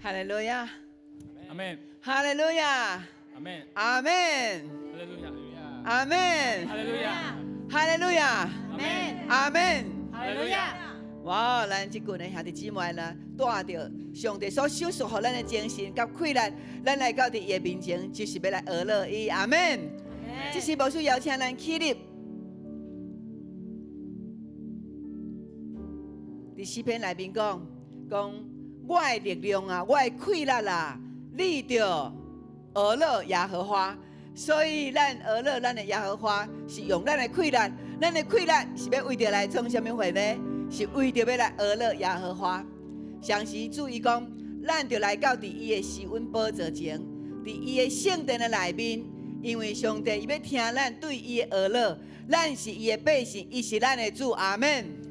哈利路亞，阿門。哈利路亞，阿門。阿門，哈利路亞。阿門，哈利路亞。哈利路亞，阿門。阿門。哈利路亞。哇！咱這群的兄弟姊妹呢，帶著上帝所賞賜予咱的精神佮氣力，咱來到佇伊的面前，就是欲來呵咾伊。阿門。這時牧師邀請咱起立。佇詩篇內面講，講我的力量啊，我的氣力啊，你著呵咾耶和華。所以咱呵咾咱的耶和華，是用咱的氣力，咱的氣力是欲為著來創啥物貨呢？是為著欲來呵咾耶和華。相時主伊講，咱著來到佇伊的施恩寶座前，佇伊的聖殿的內面，因為上帝伊欲聽咱對伊的呵咾，咱是伊的百姓，伊是咱的主，阿門。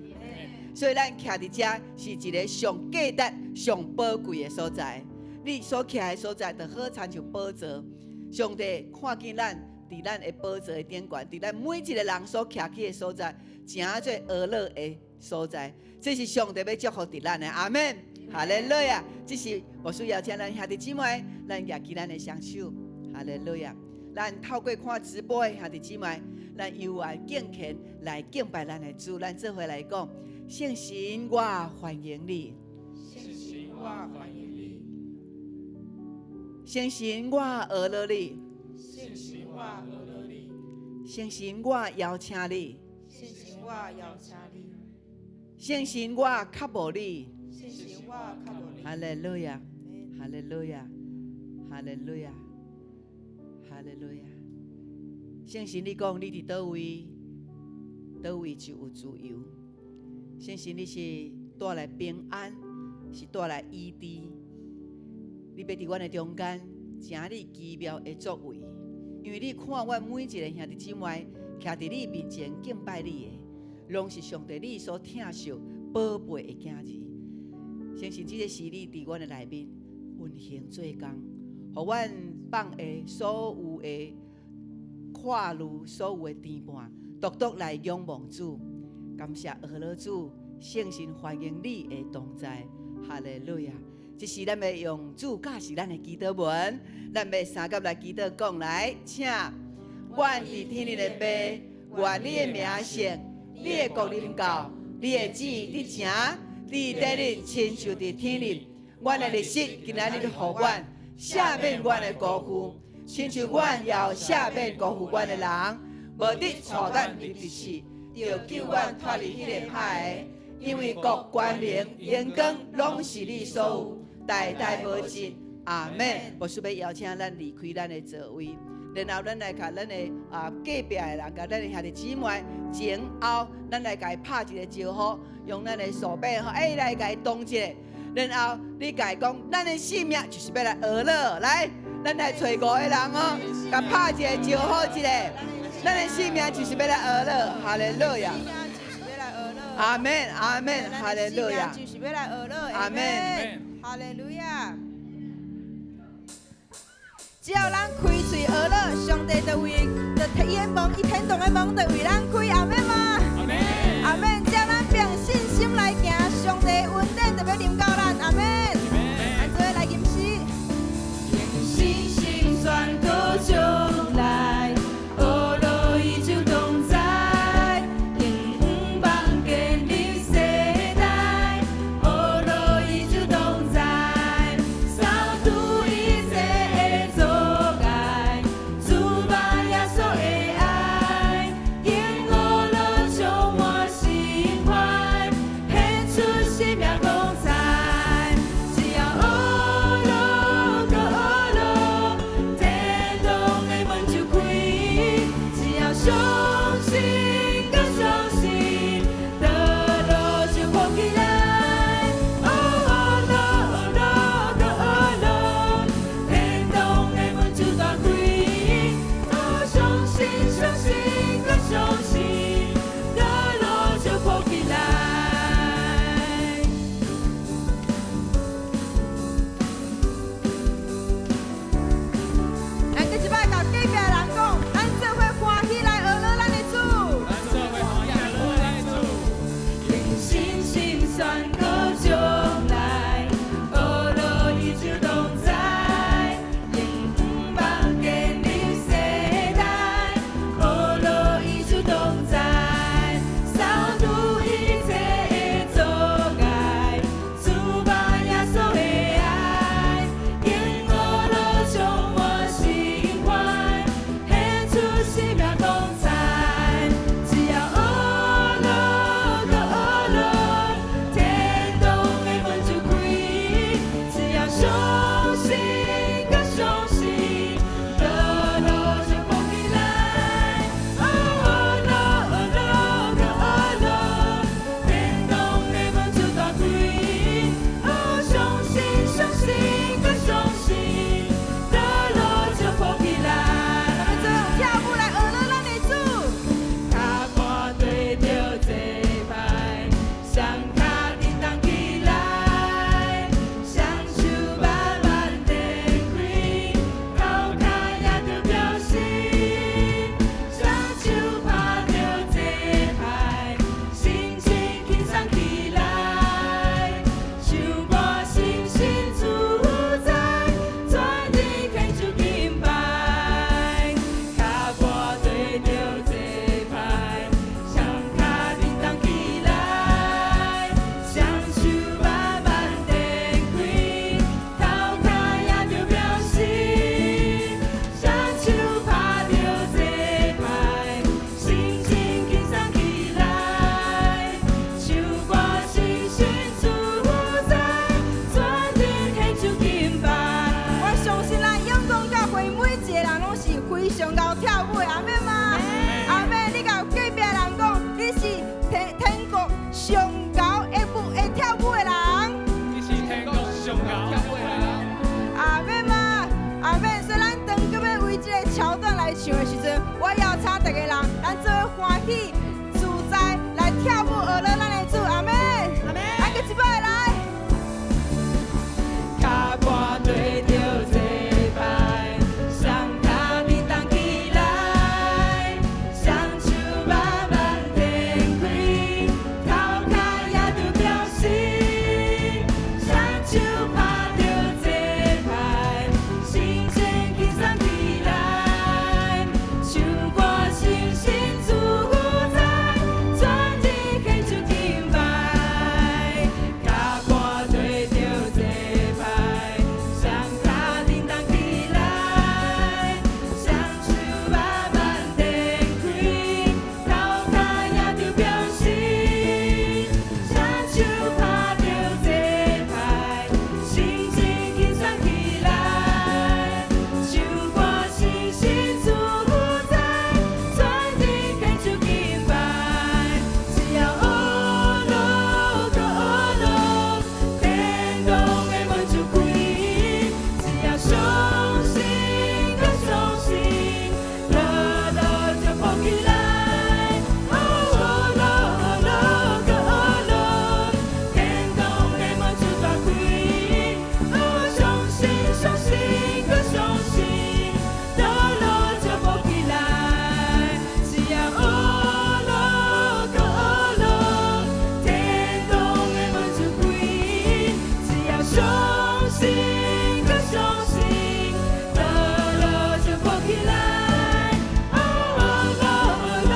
所以咱徛佇遮是一个上價值、上寶貴的所在。你所徛的所在，就好親像寶座。上帝看見咱佇咱的寶座的頂懸，佇咱每一个人所徛起的所在，成做呵咾的所在。這是上帝欲祝福佇咱的，阿門。哈利路亞！這是牧師邀請咱兄弟姊妹，咱舉起咱的雙手，哈利路亞！咱透過看直播的兄弟姊妹，咱猶原敬虔來敬拜咱的主，咱做伙來講：聖神，我歡迎你。聖神，我歡迎你。聖神，我呵咾你。聖神，我呵咾你。聖神，我邀請你。聖神，我邀請你。聖神，我渴慕你。聖神，我渴慕你。哈利路亞，哈利路亞，哈利路亞，哈利路亞。聖神，你講你佇佗位，佗位就有自由。聖神，你是帶來平安，是帶來醫治。你欲佇阮的中間，成你奇妙的作為。因為你看阮每一个兄弟姊妹，徛佇你面前敬拜你的，攏是上帝你所疼惜寶貝的囝兒。相信這个是你佇阮的內面運行做工，予阮放下所有的掛慮，所有的牽絆，獨獨來仰望主，感謝呵咾主，聖神歡迎你的同在，哈利路亞！這時咱欲用主教示咱的祈禱文，咱欲相佮來祈禱講來，請阮佇天頂的父，願你的名聖，你的國臨到，你的旨意得成，佇地裡親像佇天頂。阮的日食今仔日予阮，赦免阮的辜負，親像阮也有赦免辜負阮的人，無得帶咱入敵試，著救阮脫離彼个歹的。因為國權能榮光攏是你所有，代代無盡。阿門。牧師欲邀請咱離開咱的座位，然後咱來共咱的隔壁的人，共咱的兄弟姊妹前後，咱來共伊拍一个招呼，用咱的手臂吼，欸來共伊擋一下。然後你共伊講，咱的性命就是欲來呵咾，來，咱來揣五个人哦，共拍一个招呼一下，咱的性命就是欲來呵咾，哈利路亞。阿門，阿門，哈利路亞。就是欲來呵咾，阿門，哈利路亞。只要咱開喙呵咾，上帝就為，就伊的門，伊天堂的門就為咱開，阿門嗎？阿門。阿門。只要咱憑信心來行，上帝恩典就欲臨到咱，阿門。咱做伙來吟詩。信心宣告將來，呵咾伊就同在，永遠望見你世代，呵咾伊就同在，掃除一切的阻礙，主把耶穌的愛，用呵咾充滿心懷，顯出生命光彩。只要呵咾閣呵咾，天堂的門就開。只要相信閣相信，得路就破起來。哦，呵咾呵咾閣呵咾，天堂的門就大開。哦，相信相信閣相信，得路就破起來。咱閣一擺共隔壁的人講，咱做伙歡喜來呵咾咱的主。咱做伙歡喜來呵咾咱的主。憑信心宣告將來，呵咾伊就去自在來跳舞，學樂咱的主，阿們。阿們。來，閣一擺來。跤步對著祭拜，雙跤振動起來，雙手慢慢展開，頭殼也著表示，雙手拍著節拍，心情輕鬆起來，唱歌心神自在，全日獻出敬拜，跤步對著節拍，雙跤振動起來，雙手慢慢展開，頭殼也著表示，雙手拍著節拍，心情輕鬆起來，唱歌心神自在，全日獻出敬拜，只要學樂閣學樂，天堂的門就開，只要相信閣相信，得樂就抱起來。哦，學樂學樂閣學樂，天堂的門就大開。哦，相信相信閣相信，得樂就抱起來。只要學樂閣學樂，天堂的門就開。只要相信閣相信，得樂就抱起來。哦，學樂學樂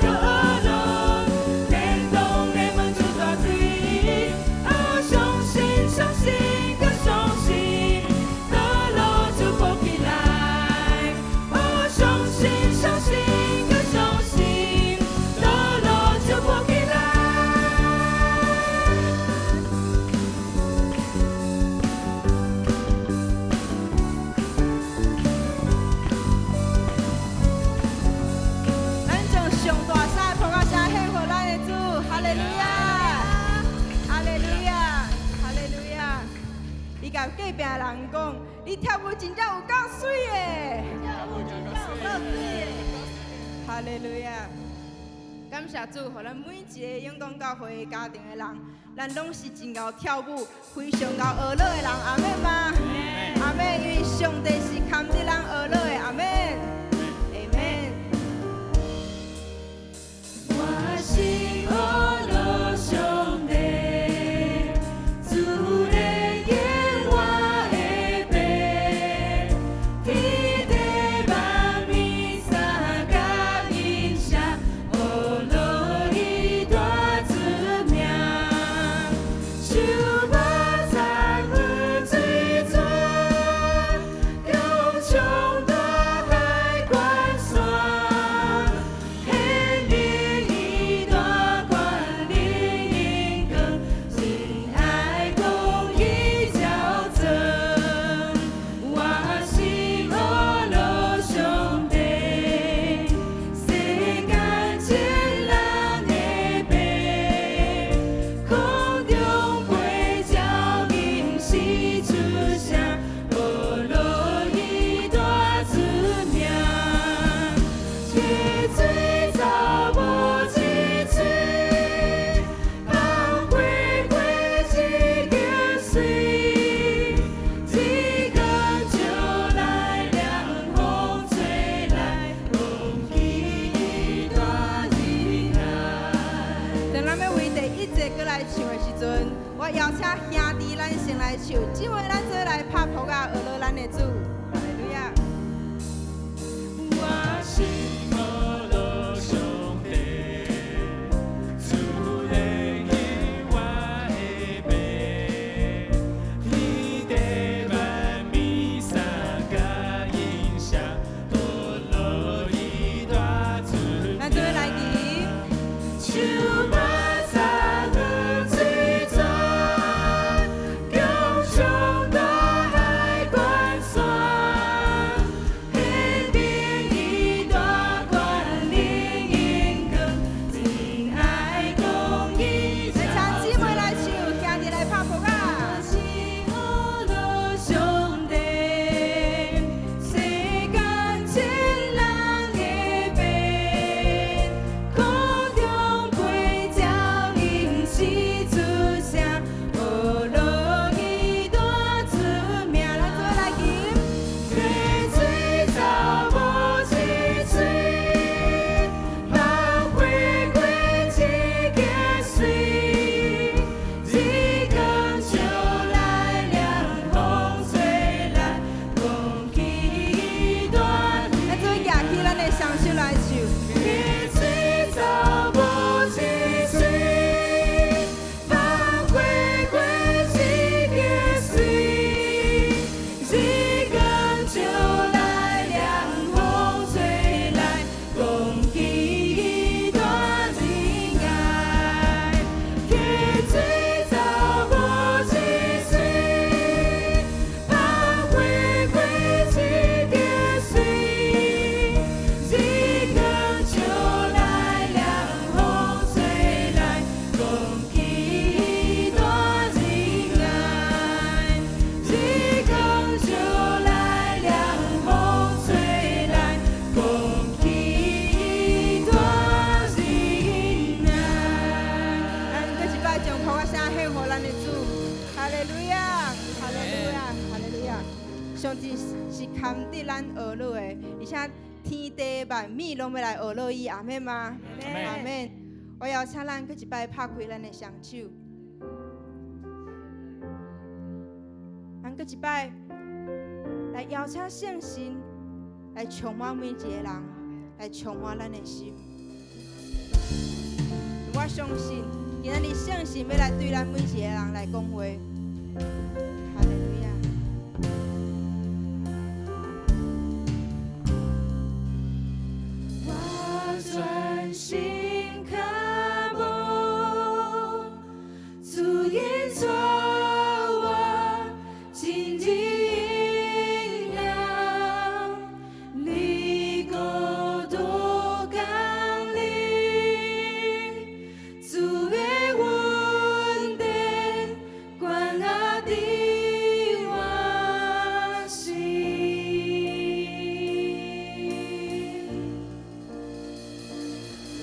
閣學樂，天堂的門就大開。哦，相信相信閣相信，得樂就抱起來。哦，相信相信閣相信，得樂就抱起來。咱將上大聲的拍仔聲獻予咱的主，哈利路亞，哈利路亞，哈利路亞。你共隔壁人講，你跳舞真正有夠媠的，有夠媠的，哈利路亞。感謝主，予咱每一个永光教會家庭的人，咱攏是真𠢕跳舞、非常𠢕學樂的人，阿們嗎？阿們，因為上帝是堪得咱學樂的，阿們。阿們。我是學樂上帝，主的言我的爸，天地萬物三甲音聲，學樂伊大出名。樹木採雲水泉，強衝大海關山。顯明伊大權能榮光，仁愛公義照真。我是學樂上帝，世間眾人的爸，空中飛鳥吟詩出聲，學樂伊大出名。溪水走無一喙，放花花一間水，一光照來涼風吹來，空氣大仁愛。當咱欲為第一節閣來唱的時陣，我邀請兄弟咱先來唱，姊妹咱做來拍噗仔，學樂咱的主，哈利路亞。我是學樂上帝，主的言我的爸，天地萬物三甲音聲，學樂伊大出咱做來記。樹木採雲水泉，強衝大海關山。獻予咱的主。哈利路亞，哈利路亞，哈利路亞。上帝是堪得咱呵咾的，而且天地萬物攏欲來呵咾伊，阿們嗎？阿們。我邀請咱閣一擺拍開咱的雙手，咱閣一擺來邀請聖神來充滿每一个人，來充滿咱的心。我相信，今仔日聖神欲來對咱每一个人來講話。哈利路亞。我專心渴慕，主引帶我進入陰暗，你國度降臨，主的恩典關壓佇我心。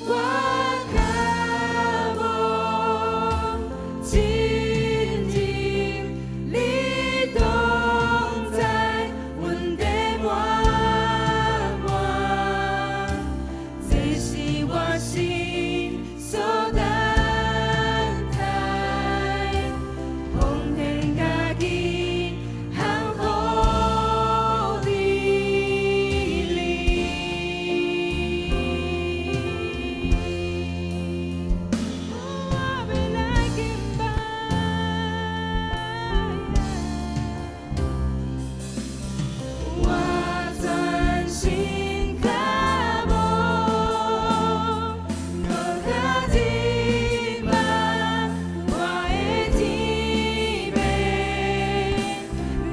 我渴慕親近你同在，恩典滿滿，這是我心所等待，奉獻家己，降服佇你。我欲來敬拜。我專心渴慕，閣較入捌我的天父，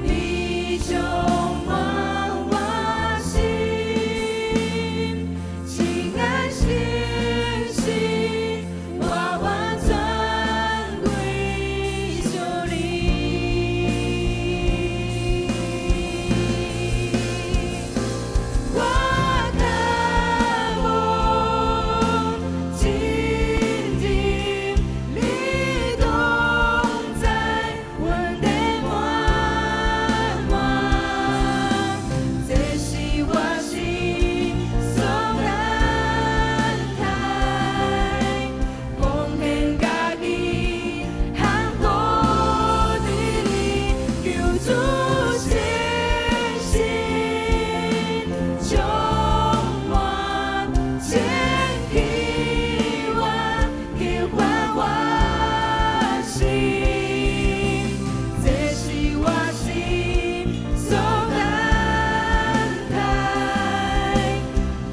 你充滿我心，親愛信心，我完全歸屬你。我渴慕親近你同在，恩典滿滿，這是我心所等待，奉獻家己，降服佇你，求主聖神充滿，清氣我，激發我心，這是我心所等待，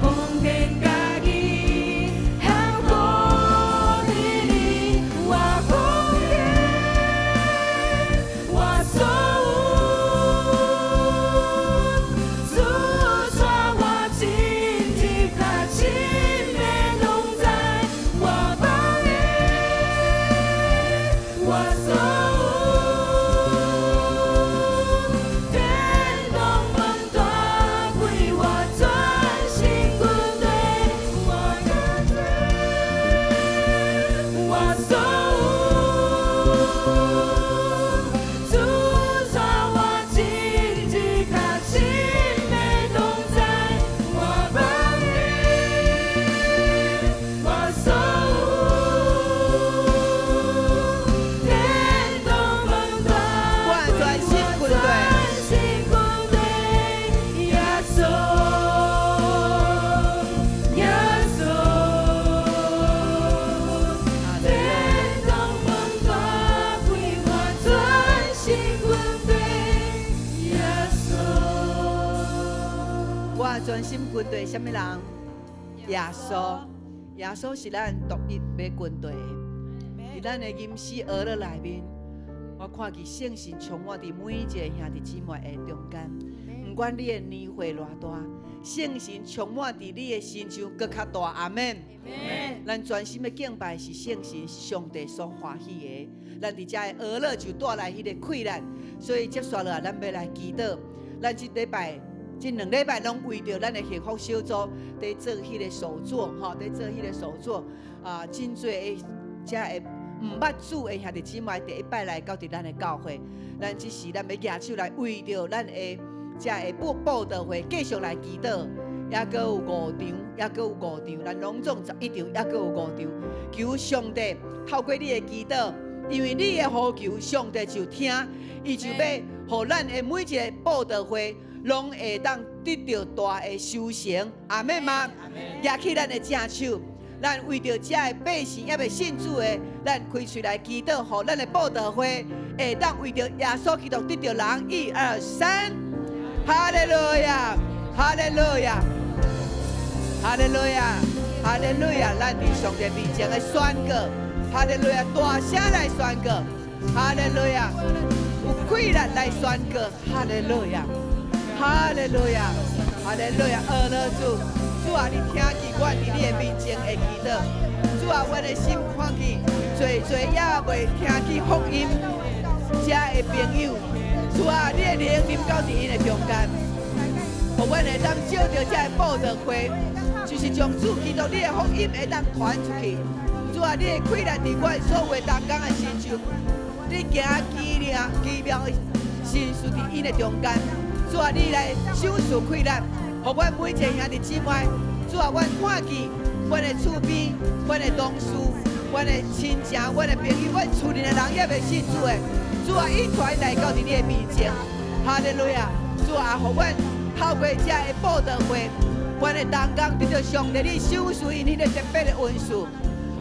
奉獻家己，降服佇你，我奉獻我所有，主帶我進入較深的同在，我奉獻我所有，天堂門大開，我全心軍隊，我獻我所有，主帶我進入較深的同在，我奉獻我所有，天堂門大我開，專心我軍隊。專心軍隊，耶穌，耶穌。天堂門大開，我專心軍隊，耶穌。我專心軍隊啥物人？耶穌，耶穌是咱獨一欲軍隊的。佇咱的吟詩呵咾內面，我看見聖神充滿佇每一个兄弟姊妹的中間。毋管你的年歲偌大，聖神充滿佇你的身上，閣較大。阿們。咱專心的敬拜是聖神，是上帝所歡喜的。咱佇遮的呵咾就帶來彼个氣力，所以接紲落來，咱欲來祈禱。咱這禮拜、這兩禮拜攏為著咱的幸福小組佇做彼个手作，吼，佇做彼个手作啊，真濟的遮的毋捌主的兄弟姊妹第一擺來到佇咱的教會，咱這時咱欲舉手來為著咱的遮的佈道會繼續來祈禱，猶閣有五場，猶閣有五場，咱攏總11場，猶閣有五場。求上帝透過你的祈禱，因為你的呼求，上帝就聽，伊就欲予咱的每一个佈道會攏會當得著大的收成。阿們嗎？舉起咱的正手。咱為著遮的百姓猶未信主的，咱開喙來祈禱，予咱的佈道會會當為著耶穌基督得著人。一二三，哈利路亞，哈利路亞，哈利路亞，哈利路亞！咱佇上帝面前的宣告，哈利路亞，大聲來宣告，哈利路亞，有氣力來宣告，哈利路亞，哈利路亞，哈利路亞，阿樂主。主啊，你聽見我佇你的面前的祈禱。主啊，阮的心看見，濟濟猶未聽見福音，遮的朋友。主啊，你的靈臨到佇𪜶的中間，予阮會當藉著遮的佈道會，就是將主基督你的福音會當傳出去。主啊，你的氣力佇阮所有的同工的身上，你行奇妙奇妙的神事佇𪜶的中間。主啊，你來賞賜氣力。予阮每一个兄弟姊妹，主啊，阮看見阮的厝邊、阮的同事、阮的親情、阮的朋友、阮厝裡的人猶未信主的，主啊，引帶𪜶來到佇你的面前，哈利路亞！主啊，予阮透過遮的佈道會，阮的同工得著上帝你賞賜𪜶彼个特別的恩賜，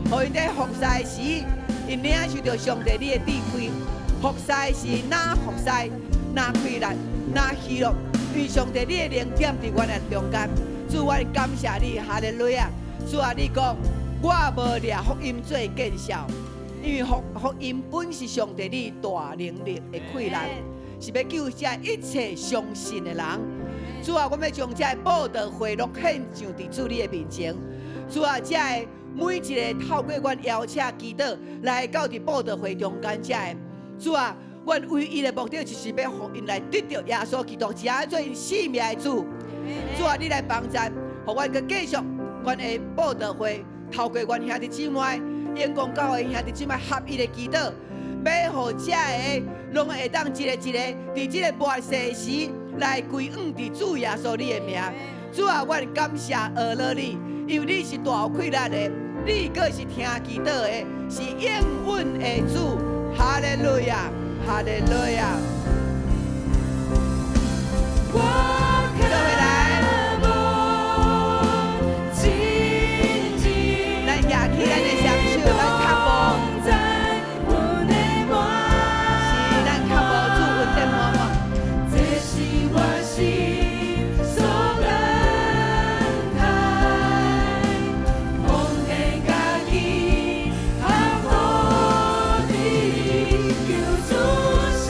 予𪜶佇服侍時，𪜶領受著上帝你的智慧；服侍時，若服侍，若氣力，若喜樂。因為上帝你的靈踮佇阮的中間，主，阮感謝你，哈利路亞！主啊，你講我無掠福音做見笑，因為福音本是上帝你大能力的氣力，是欲救這一切相信的人。主啊，阮欲將這个佈道會攏獻上佇主你的面前。主啊，這个每一个透過阮邀請祈禱來到佇佈道會中間遮的，主啊，阮唯一的目的就是欲予𪜶來得著耶穌基督，成做𪜶性命的主。主啊，你來幫助，予阮閣繼續阮的佈道會，透過阮兄弟姊妹、永光教會兄弟姊妹合一的祈禱，欲予遮个攏會當一个一個佇這个末世時來歸向佇主耶穌你的名。主啊，阮感謝阿樂你，因為你是大有氣力的，你閣是聽祈禱的，是應允的主。哈利路亞，哈利路亞。我做伙來，渴慕親近咱舉起咱的雙手，咱渴慕，在阮的滿，是咱渴慕主恩典滿滿。這是我心所等待，奉獻家己，降服佇救主身。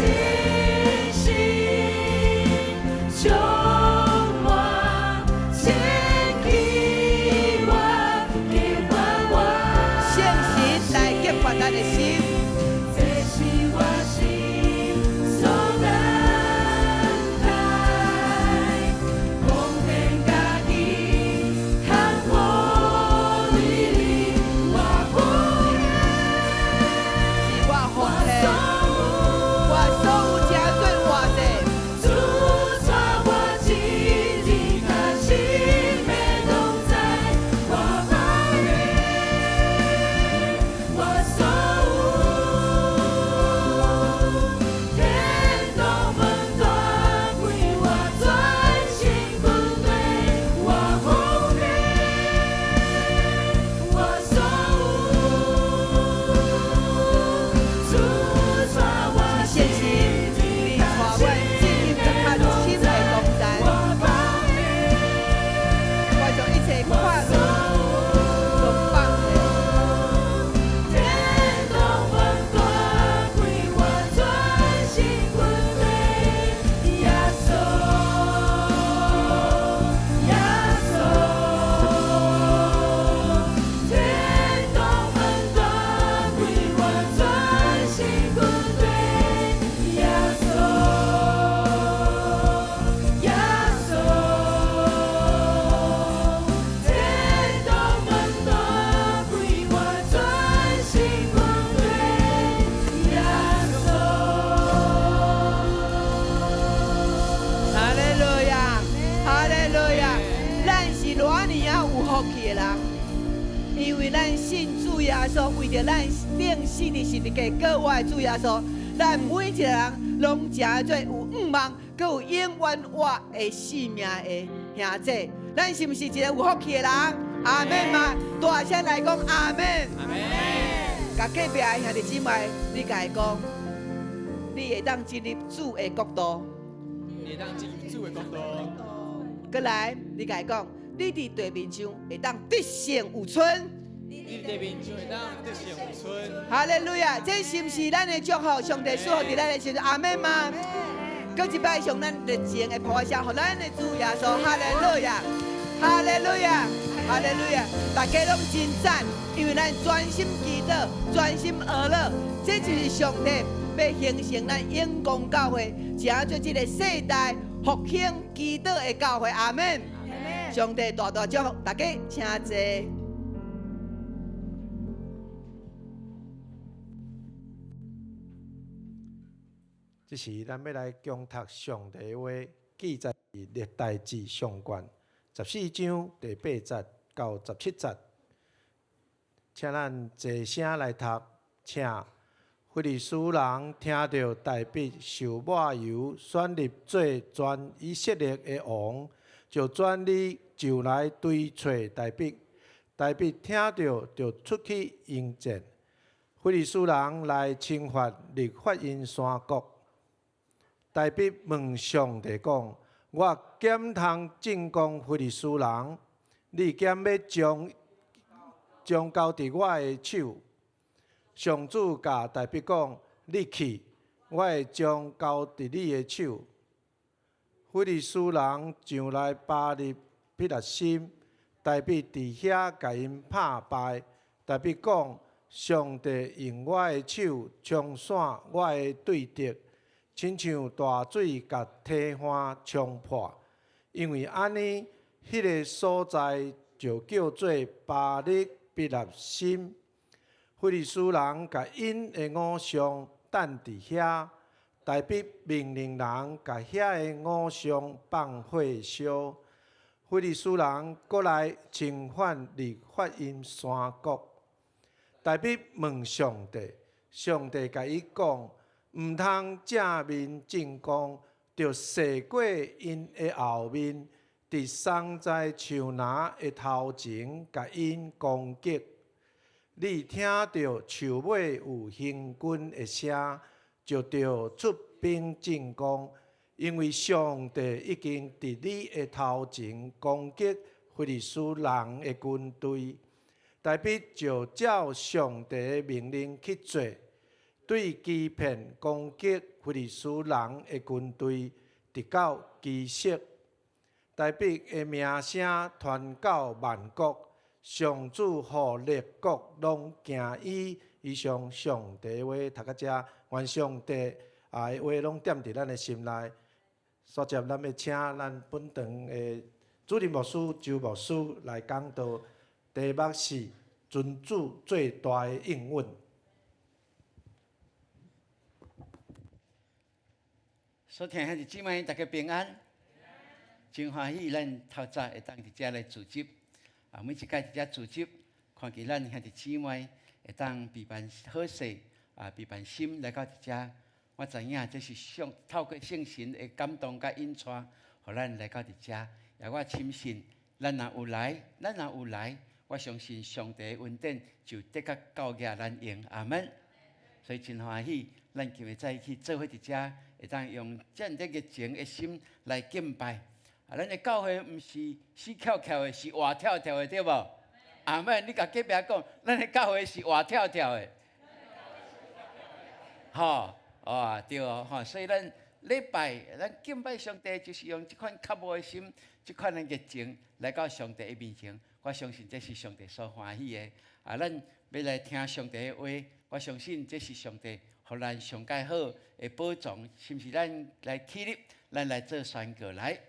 的人。因為咱信主耶穌，為著咱釘死佇十字架過活的主耶穌，咱每一個人攏成做有向望，閣有永遠活的性命的兄弟。咱是毋是一個有福氣的人？阿們嗎？大聲來講阿們。阿們。共隔壁的兄弟姊妹，你共伊講，你會當進入主的國度。你會當進入主的國度。閣來，你共伊講，你佇地面上會當得勝有春。你佇地面上會當得勝有春。哈利路亞！這是毋是咱的祝福？上帝賜福佇咱的身上，阿們嗎？閣一擺上咱熱情的拍聲，予咱的主耶穌，哈利路亞，哈利路亞，哈利路亞！大家攏真讚，因為咱專心祈禱，專心學樂，這就是上帝欲形成咱永光教會，成做這個世代復興祈禱的教會。阿們。上帝大大祝福大家，請坐。這時，咱欲來恭讀上帝的話，記載佇歷代志上卷14章第8節到17節，請咱齊聲來讀，請。非利士人聽著大衛受抹油選立做全以色列的王，就轉日上來追揣大衛。大衛聽著，就出去迎戰。非利士人來侵犯利法因山谷。大衛問上帝講：我敢通進攻非利士人？你敢欲將將交佇我的手？上主共大衛講：你去，我會將交佇你的手。非利士人上來巴力毗拉心，大衛佇遐共𪜶拍敗。大衛講：上帝用我的手沖散我的對敵，親像大水共堤岸沖破。因為按呢，彼个所在就叫做巴力毗拉心。非利士人共𪜶的偶像擲佇遐，大衛命令人共遐个偶像放火燒。非利士人閣來侵犯利法因山谷。大衛問上帝，上帝共伊講：毋通正面進攻，著踅過𪜶的後面，佇桑在樹林的頭前共𪜶攻擊。你聽著樹尾有行軍的聲，就著出兵進攻，因為上帝已經佇你的頭前攻擊非利士人的軍隊。大衛就照上帝的命令去做，對基遍攻擊非利士人的軍隊，直到基色。大衛的名聲傳到萬國。上主予列國攏驚伊。以上上帝話讀到遮，願上帝啊的話攏踮佇咱的心內。煞接咱欲請咱本堂的主任牧師周牧師來講道，題目是尊主最大的應允。所聽兄弟姊妹，大家平安，真歡喜咱透早會當佇遮來聚集。啊，每一擺佇遮聚集，看見咱兄弟姊妹會當備辦好勢，啊，備辦心來到佇遮，我知影這是上透過聖神的感動佮引帶，予咱來到佇遮。也我深信，咱若有來，咱若有來，我相信上帝的恩典就的確夠額咱用。阿們。所以真歡喜，咱今日早起做伙佇遮，會當用遮爾熱情的心來敬拜。啊，咱的教會毋是死翹翹的，是活跳跳的，對無？阿們，你共隔壁講，咱的教會是活跳跳的。吼，哦，對哦，吼，所以咱禮拜咱敬拜上帝，就是用這款渴慕的心，這款的熱情來到上帝的面前。我相信這是上帝所歡喜的。啊，咱欲來聽上帝的話，我相信這是上帝予咱上蓋好的寶藏，是毋是？咱來起立，咱來做宣告來。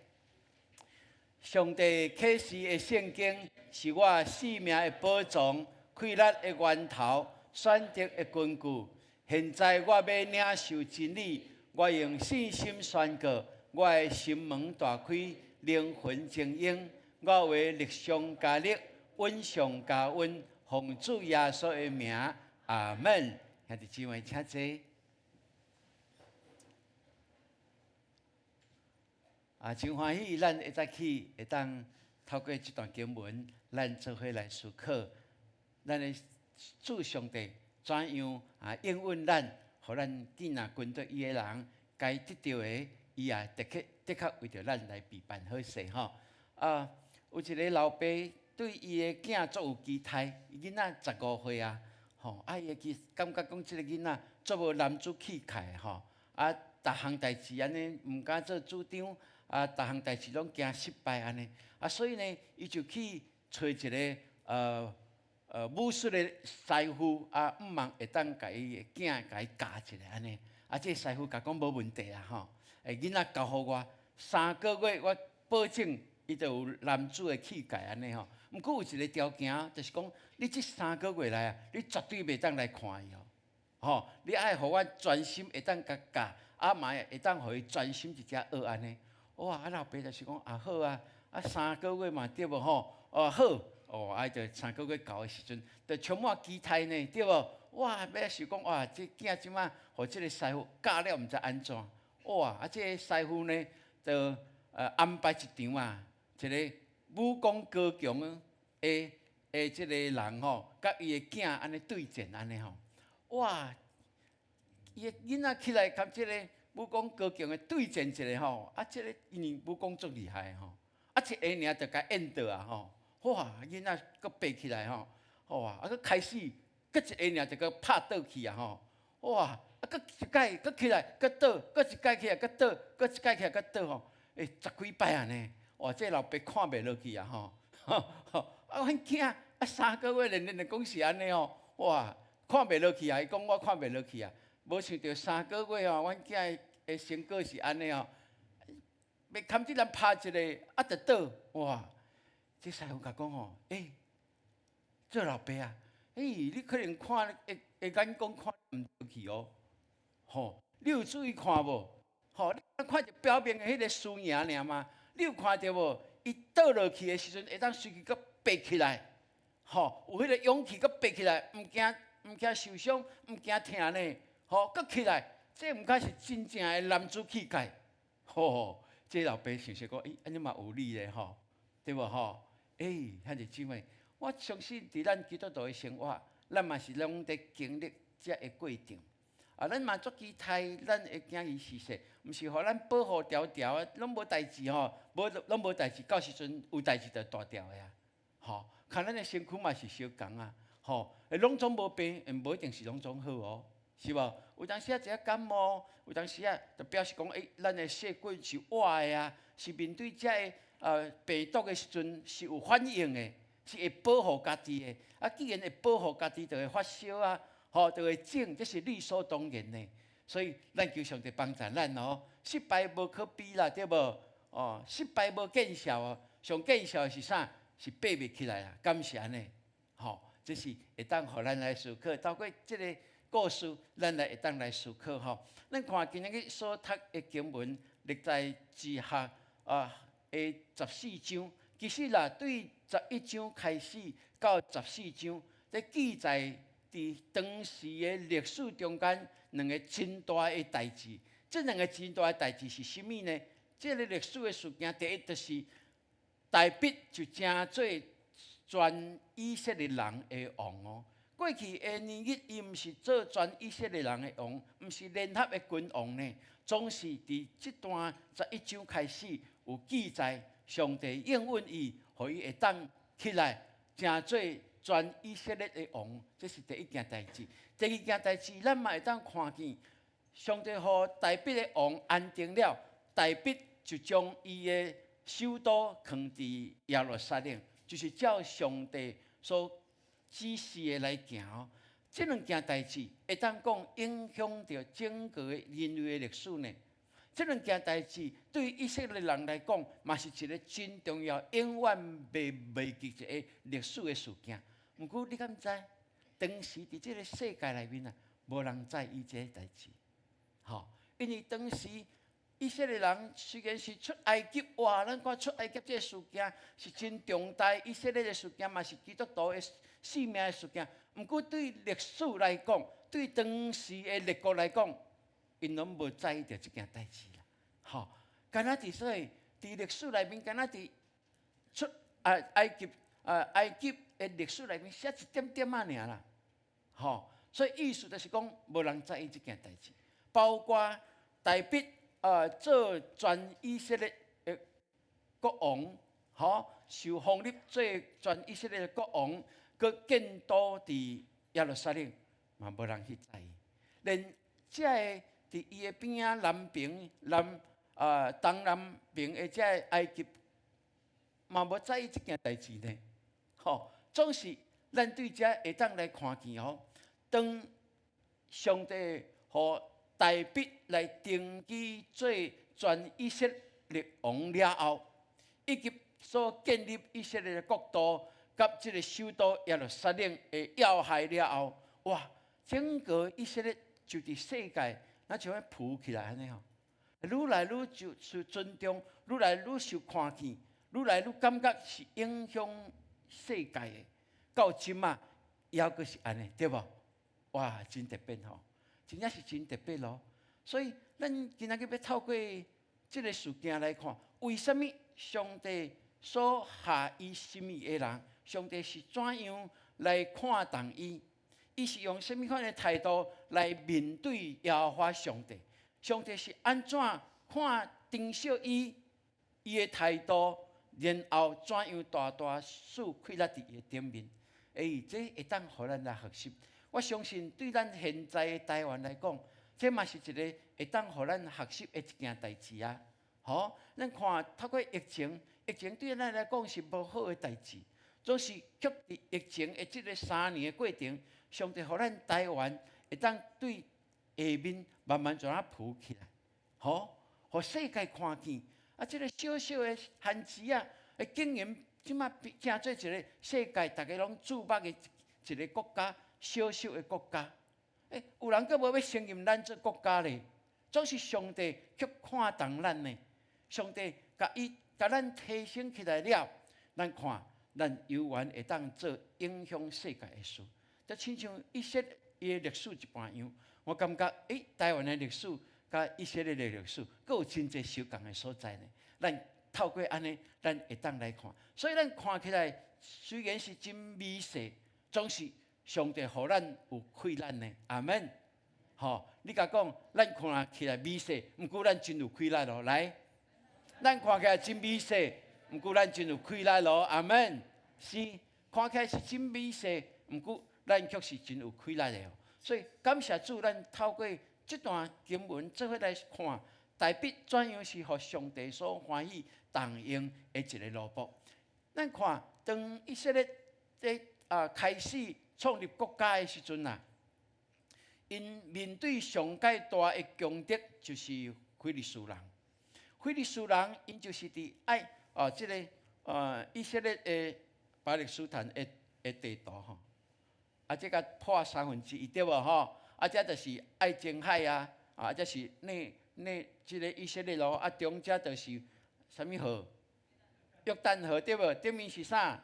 上帝啟示的聖經是我性命的寶藏，氣力的源頭，選擇的根據。現在我欲領受真理，我用信心宣告，我的心門大開，靈魂精英，我話力上加力，恩上加恩，奉主耶穌的名，阿門。兄弟姊妹，請坐。啊，真歡喜，咱一早起會當透過這段經文，咱做伙來思考，咱的主上帝怎樣啊應允咱，予咱囝若跟綴伊的人，該得著的，伊也的確的確為著咱來備辦好勢吼。啊，有一个老爸對伊的囝足有期待，伊囡仔15歲啊，吼，啊，伊會記感覺講這个囡仔足無男子氣概吼，啊，逐項代誌按呢毋敢做主張，啊，逐項代誌攏驚失敗按呢，啊，所以呢，伊就去揣一个武術的師傅，啊，向望會當共伊的囝共伊教一下按呢，啊，這个師傅共講無問題啦吼，囡仔交予我，3個月我保證伊就有男子的氣概按呢吼。毋過有一个條件，就是講你這三個月內啊，你絕對袂當來看伊哦，吼，你愛予我專心會當共教，啊嘛會當予伊專心佇遮學按呢。哇！啊老爸就是講啊好啊，啊三個月嘛對無吼，哦好，哦啊就三個月到的時陣，就充滿期待呢，對無？哇！欲想講哇，這囝這馬予這个師傅教了毋知按怎，哇！啊這个師傅呢，就安排一場啊，一个武功高強的這个人吼，佮伊的囝按呢對戰按呢吼，哇！伊的囡仔起來佮這个武功高強的對戰一下吼，啊，這个因為武功足厲害吼，啊，一下爾就共按倒啊吼，哇！囡仔閣爬起來吼，哇！啊，閣開始，閣一下爾就閣拍倒去啊吼，哇！啊，閣一擺閣起來，閣倒，閣一擺起來，閣倒，閣一擺起來，閣倒吼，欸，十幾擺按呢，哇！這老爸看袂落去啊吼，啊，阮囝啊三個月連連就講是按呢吼，哇！看袂落去啊，伊講我看袂落去啊，無想著三個月吼，阮囝的成果是按呢吼，欲堪這人拍一个啊，就倒，哇！這師傅共講吼，欸，做老爸啊，欸，你可能看的的眼光看毋對去哦，吼，你有注意看無？吼，你看著表面的彼个輸贏爾嗎？你有看著無？伊倒落去的時陣，會當隨時閣爬起來，吼，有彼个勇氣閣爬起來，毋驚毋驚受傷，毋驚疼呢，吼，閣起來，這毋敢是真正的男子氣概，吼，這老爸想說講，欸，按呢嘛有理咧，吼，對無吼？欸，兄弟姊妹，我相信佇咱基督徒的生活，咱嘛是攏佇經歷這个過程。啊，咱嘛足期待咱的囝兒是說，毋是予咱保護牢牢的，攏無代誌吼，無攏無代誌，到時陣有代誌就大條的啊，吼。看咱的身軀嘛是相仝啊，吼，攏總無病，無一定是攏總好哦，是無？有當時啊，一下感冒，有當時啊，就表示講，欸，咱的細菌是活的啊，是面對這个病毒的時陣是有反應的，是會保護家己的。啊，既然會保護家己，就會發燒啊。吼，就會腫，這是理所當然的。所以，咱求上帝幫助咱哦。失敗無可比啦，對無？哦，失敗無見笑哦。上見笑的是啥？是爬袂起來啊。敢是按呢？吼，這是會當予咱來思考。透過這个故事，咱來會當來思考吼。咱看今日所讀的經文，歷代志下啊的十四章，其實啦，對11章開始到十四章，這記載。佇當時的歷史中間，兩个真大的代誌。這兩个真大的代誌是啥物呢？這个歷史的事件，第一就是大衛就成做全以色列人的王哦。過去的年日，伊毋是做全以色列人的王，毋是聯合的君王呢。總是佇這段11章開始有記載，上帝應允伊，予伊會當起來成做全以色列的王，這是第一件代誌。第二件代誌，咱嘛會當看見，上帝予大衛的王安定了，大衛就將伊的首都囥佇耶路撒冷，就是照上帝所指示的來行哦。這兩件代誌會當講影響著整個人類的歷史呢。這兩件代誌對以色列人來講，嘛是一个真重要、永遠袂袂記一个歷史的事件。毋過你敢知？當時佇這个世界內面啊，無人在意這个代誌，吼，因為當時以色列人雖然是出埃及，哇！咱看出埃及這个事件是真重大，以色列的事件嘛是基督徒的性命的事件。毋過對歷史來講，對當時的列國來講，𪜶攏無在意著這件代誌啦。吼，敢若佇說佇歷史內面，敢若佇出啊埃及啊埃及的歷史內面寫一點點仔爾啦。吼，所以意思就是講，無人在意這件代誌，包括大衛做全以色列的國王，吼，受封立做全以色列的國王，閣建都佇耶路撒冷，嘛無人去在意。連這个佇伊的邊仔南邊南啊東南邊的這个埃及，嘛無在意這件代誌呢。吼，總是咱對這會當來看見吼，當上帝予大衛來登基做全以色列王了後，以及所建立以色列的國度，佮這个首都耶路撒冷的要害了後，哇！整個以色列就佇世界，若像按浮起來按呢吼，愈來愈就受尊重，愈來愈受看見，愈來愈感覺是影響世界的。到這馬猶閣是按呢，對無？哇，真特別吼！真正是真特別咯。所以，咱今仔日欲透過這个事件來看，為啥物上帝所合伊心意的人，上帝是怎樣來看重伊？伊是用啥物款的態度來面對耶和華上帝？上帝是按怎看珍惜伊？伊的態度，然後怎樣大大賜氣力佇伊的頂面？欸，這會當予咱來學習。我相信對咱現在的台灣來講，這嘛是一个會當予咱學習的一件代誌啊！吼，咱看透過疫情，疫情對咱來講是無好的代誌，總是卻佇疫情的這个3年的過程，上帝予咱台灣會當對下面慢慢怎啊浮起來，吼，予世界看見。啊，這个小小的番薯仔，會竟然這馬變做一个世界逐家攏注目的一个國家，小小的國家。欸，有人閣無欲承認咱做國家咧，總是上帝卻看重咱呢。上帝共伊共咱提升起來了，咱看咱猶原會當做影響世界的事。就親像以色列的歷史一般樣，我感覺欸，台灣的歷史佮以色列的歷史，閣有真濟相仝的所在呢。咱透過按呢，咱會當來看，所以咱看起來雖然是真微細，總是上帝予咱有氣力呢。阿門。吼，你共講，咱看起來微細，毋過咱真有氣力咯。來，咱看起來真微細，毋過咱真有氣力咯。阿門。是，看起來是真微細，毋過咱卻是真有氣力的哦。所以感謝主，咱透過這段經文做伙來看，大衛怎樣是予上帝所歡喜重用的一个奴僕。咱看，當以色列咧啊開始創立國家的時陣啊，𪜶面對上蓋大的強敵就是非利士人。非利士人，𪜶就是佇愛哦，這个以色列的巴勒斯坦的的地圖吼，啊，這个破三分之一對無吼？啊，這就是愛琴海啊，啊，這是內內這个以色列咯，啊，中間就是啥物河？約旦河對無？頂面是啥？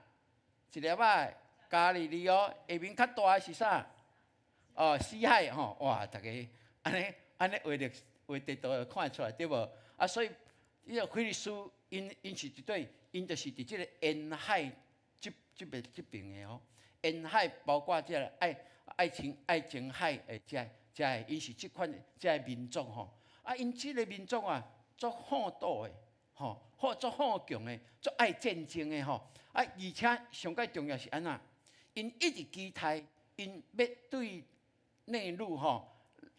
一粒仔加利利哦，下面較大的是啥？哦，死海吼，哇！逐家按呢按呢畫歷畫地圖就看會出來對無？啊，所以這个非利士𪜶𪜶是佇佗，𪜶就是佇這个沿海這這邊這邊的哦。沿海包括這个愛愛琴愛琴海的這這个，𪜶是這款這个民族吼。啊，𪜶這个民族啊，足好鬥的，吼，好足好強的，足愛戰爭的吼。啊，而且上蓋重要是按怎？𪜶一直期待，𪜶欲對內陸吼，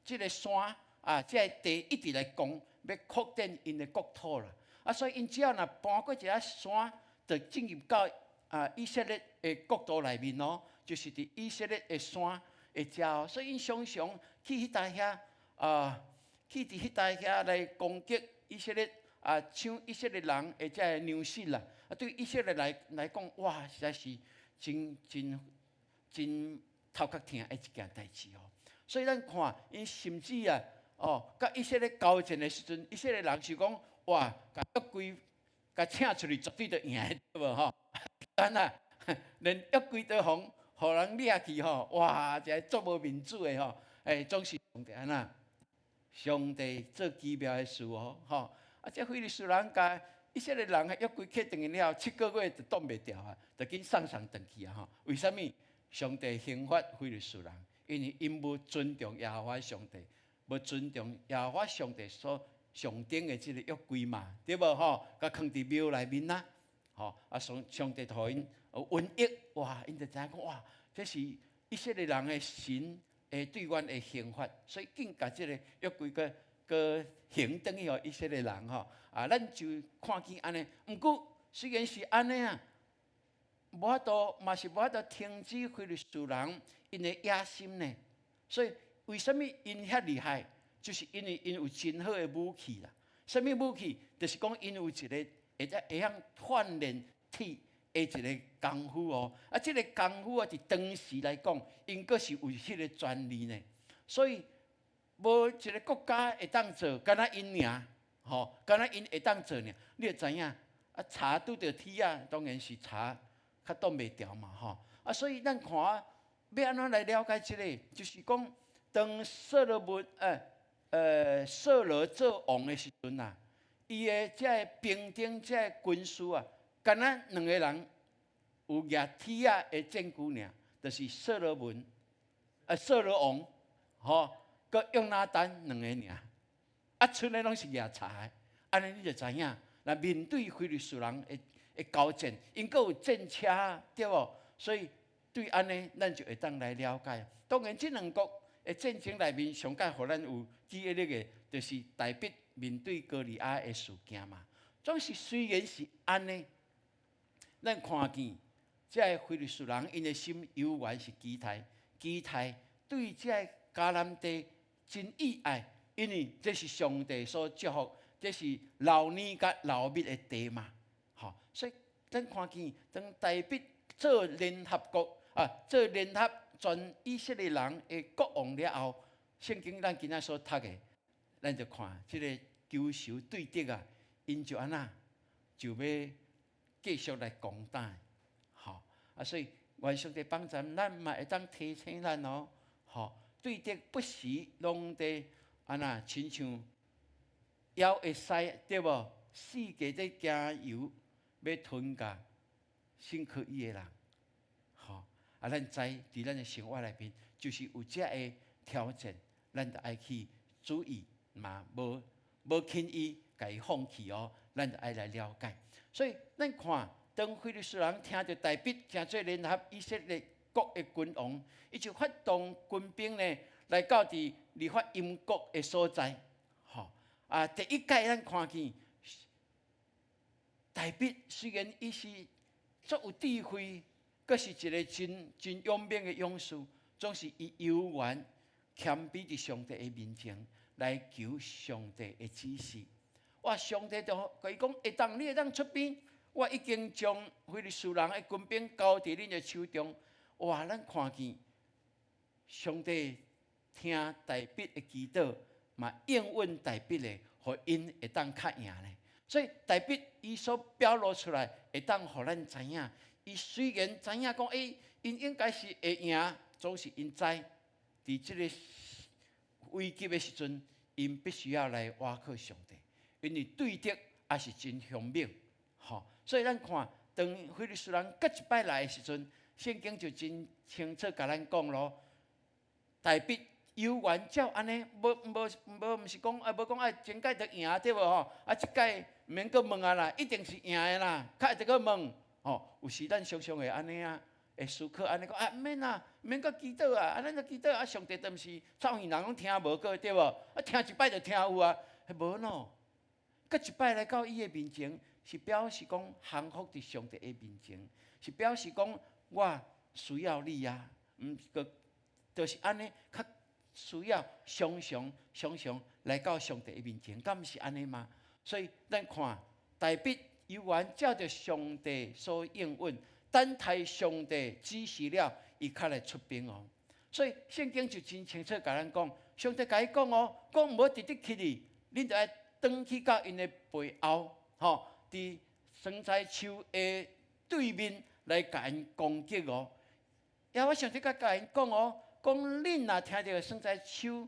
這个山啊，這个地一直來攻，欲擴展𪜶的國土啦。啊，所以𪜶只要若搬過一个山，就進入到啊以色列的國土內面咯，就是佇以色列的山的遮哦。所以𪜶常常去彼搭遐啊，去佇彼搭遐來攻擊以色列啊，搶以色列人的這个糧食啦。啊，對以色列來來講，哇，實在是真真真頭殼疼的一件代誌哦。所以咱看，𪜶甚至啊，哦，佮以色列交戰的時陣，以色列人是講，哇，共約櫃共請出去，絕對就贏，對無吼？按怎，連約櫃都予予人掠去吼，哇！這個足無面子的吼，欸，總是上帝按怎？上帝做奇妙的事哦，吼！啊，這非利士人共以色列人的約櫃提轉去了後，7個月就擋袂牢啊，就緊送送轉去啊！吼，為啥物？上帝刑罰非利士人，因為𪜶無尊重耶和華上帝，無尊重耶和華上帝所上頂的這個約櫃嘛，對無吼？共囥佇廟內面啊，吼啊上上帝予𪜶瘟疫，哇！𪜶就知影講哇，這是以色列人的神會對阮的刑罰，所以緊共這個約櫃閣閣還轉去予以色列人吼。啊，咱就看見按呢，毋過雖然是按呢啊，無法度嘛是無法度停止非利士人𪜶的野心呢。所以為啥物𪜶遐厲害？就是因為𪜶有真好的武器啦。啥物武器？就是講𪜶有一個會當會曉鍛煉鐵的一個功夫哦。啊，這個功夫啊，佇當時來講，𪜶閣是有彼個專利呢。所以無一個國家會當做，敢若𪜶爾，吼，敢若𪜶會當做爾。你就知影，啊，柴拄著鐵仔，當然是柴較擋袂牢嘛，吼。啊，所以咱看欲按怎來了解這個，就是講當所羅門，掃羅做王的時陣啊，伊的這个兵丁、這个軍師啊，敢若兩個人有舉鐵仔的證據爾，就是所羅門，啊，掃羅王，吼，閣約拿單兩个爾，啊，賰的攏是舉柴的，按呢你就知影，若面對非利士人的的交戰，𪜶閣有戰車，對無？所以對按呢，咱就會當來了解。當然，這兩國的戰爭內面，上蓋予咱有記憶力的，就是大衛面對歌利亞的事件嘛。總是雖然是按呢，咱看見這个非利士人𪜶的心猶原是期待，期待對這个迦南地真意愛，因為這是上帝所祝福，這是流奶佮流蜜的地嘛。吼，所以咱看見當大衛做聯合國啊，做聯合全以色列人的國王了後，聖經咱今仔所讀的，咱就看這个仇仇對敵啊，𪜶就按怎，就欲繼續來攻打，吼啊！所以願上帝幫助咱嘛會當提醒咱哦，吼，對敵不時攏佇按怎，親像枵的獅對無？四界佇行遊，欲吞共信靠伊的人，吼啊！咱知佇咱的生活內面，就是有這个挑戰，咱著愛去注意，嘛無無輕易共伊放棄哦。咱著愛來了解。所以咱看，當非利士人聽著大衛成做聯合以色列國的君王，伊就發動軍兵呢，來到佇利法因谷的所在，吼啊！第一擺咱看見大衛雖然伊是足有智慧，閣是一个真真勇猛的勇士，總是伊猶原謙卑佇上帝的面前來求上帝的指示。哇！上帝就共伊講：會當，你會當出兵，我已經將非利士人的軍兵交佇恁的手中。哇！咱看見上帝聽大衛的祈禱，嘛應允大衛的，予𪜶會當較贏咧。所以大衛伊所表露出來，會當予咱知影。伊雖然知影講，欸，𪜶應該是會贏，總是𪜶知，佇這个危急的時陣，𪜶必須要來倚靠上帝，因為對敵也是真兇猛，吼。所以咱看，當非利士人閣一擺來的時陣，聖經就真清楚共咱講囉。大衛猶原照按呢，無無無，毋是講啊，無講啊，前擺就贏對無吼？啊，這擺毋免閣問啊啦，一定是贏的啦，較會閣問吼。有時咱常常會按呢啊，會思考按呢講啊，毋免啦，毋免閣祈禱啊，啊，咱就祈禱啊，上帝都毋是臭耳人攏聽無過對無？啊，聽一擺就聽有啊，無喏。閣一擺來到伊的面前，是表示講降服佇上帝的面前，是表示講我需要你啊，毋閣就是按呢，較需要常常常常來到上帝的面前，敢毋是按呢嗎？所以咱看大衛猶原照著上帝所應允，等待上帝指示了，伊較來出兵哦。所以聖經就真清楚共咱講，上帝共伊講哦，講毋好直直去哩，恁著愛轉去到𪜶的背後，吼，佇酸菜樹的對面來共𪜶攻擊哦。耶和華上帝閣共𪜶講哦，講恁若聽著酸菜樹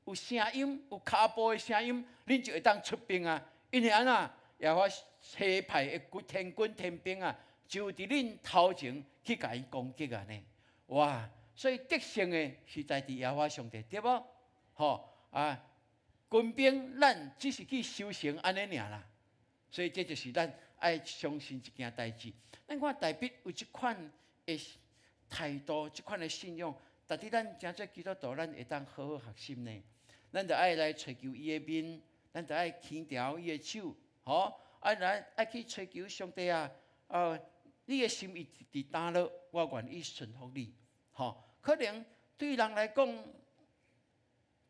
有聲音，有跤步的聲音，恁就會當出兵啊。因為按怎？耶和華差派的軍天軍天兵啊，就佇恁頭前去共𪜶攻擊啊呢！哇！所以得勝的是在佇耶和華上帝，對無？吼啊！軍兵咱只是去守城按呢爾啦。所以這就是咱愛相信一件代誌。咱看大衛有這款的態度，這款的信仰，值得咱成做基督徒，咱會當好好學習呢。咱著愛來揣求伊的面，咱著愛牽牢伊的手，吼！啊，來愛去揣求上帝啊！啊，你的心意佇佗落，我願意順服你，吼。可能對人來講，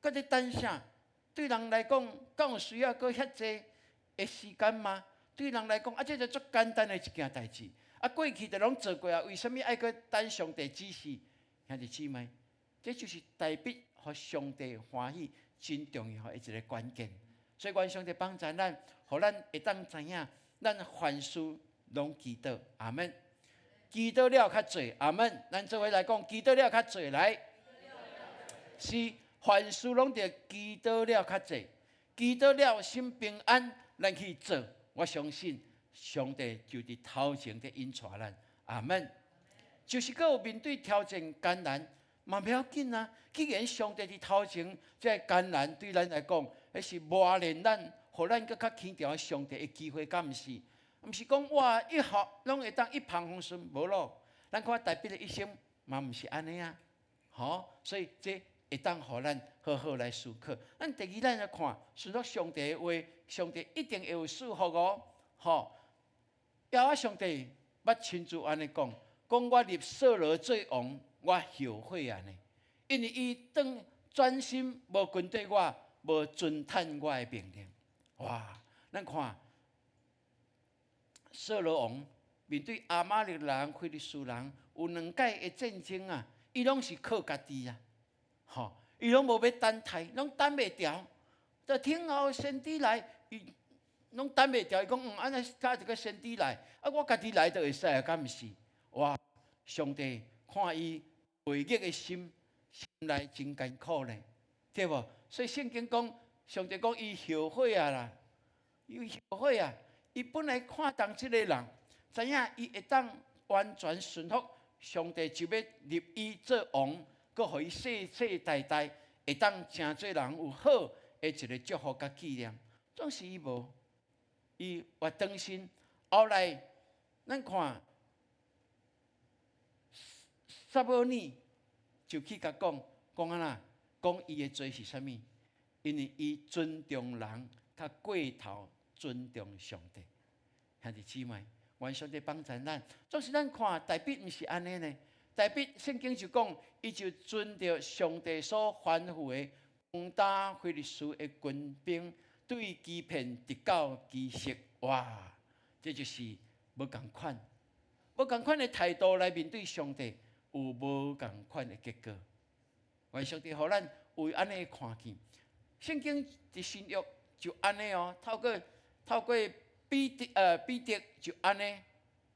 閣咧等啥？對人來講，敢有需要閣遐濟的時間嗎？對人來講，啊，這就足簡單的一件代誌。啊，過去就攏做過啊，為啥物愛閣等上帝指示？兄弟姊妹，這就是大衛予上帝歡喜真重要的一個關鍵。所以，願上帝幫助咱，予咱會當知影，咱凡事攏祈禱，阿門。祈禱了較濟，阿門。咱做伙來講，祈禱了較濟來。是凡事攏著祈禱了較濟，祈禱了心平安，咱去做。我相信上帝就佇頭前佇引帶咱，阿門。就是閣有面對挑戰艱難，嘛袂要緊啊。既然上帝佇頭前，這個艱難對咱來講，彼是磨練咱，予咱閣較牽牢上帝的機會，敢毋是？毋是講哇，一學攏會當一帆風順，無咯。咱看大衛的一生嘛，毋是按呢啊，吼。所以這會當予咱好好來思考。咱第二，咱來看，順服上帝的話，上帝一定會有賜福哦，吼。耶和華上帝捌親自按呢講，講我立掃羅做王，我後悔按呢，因為伊當專心無跟綴我，無遵趁我的命令。哇！咱看掃羅王面對亞瑪力人、非利士人有兩擺的戰爭啊，伊攏是靠家己啊，吼，伊攏無欲等待，攏等袂牢。就聽候先知來，伊攏等袂牢。伊講，按呢敲一個先知來，啊，我家己來就會使啊，敢毋是？哇！上帝看伊背逆的心，心內真艱苦呢，對無？所以聖經講，上帝講伊後悔啊啦，伊後悔啊！伊本來看重這個人，知影伊會當完全順服上帝，就欲立伊做王，閣予伊世世代代會當成做人有好的一個祝福佮紀念。總是伊無，伊活轉身。後來咱看撒母耳就去共講，講按怎？講伊的罪是啥物？因為伊尊重人，較過頭尊重上帝。兄弟姊妹，願上帝幫助咱。總是咱看大衛毋是按呢呢？大衛聖經就講，伊就遵著上帝所吩咐的，攻打非利士的軍兵，對基遍直到基色。哇！這就是無仝款，無仝款的態度來面對上帝，有無仝款的結果。願上帝予咱有按呢看見。聖經佇新約就按呢哦，透過彼得就按呢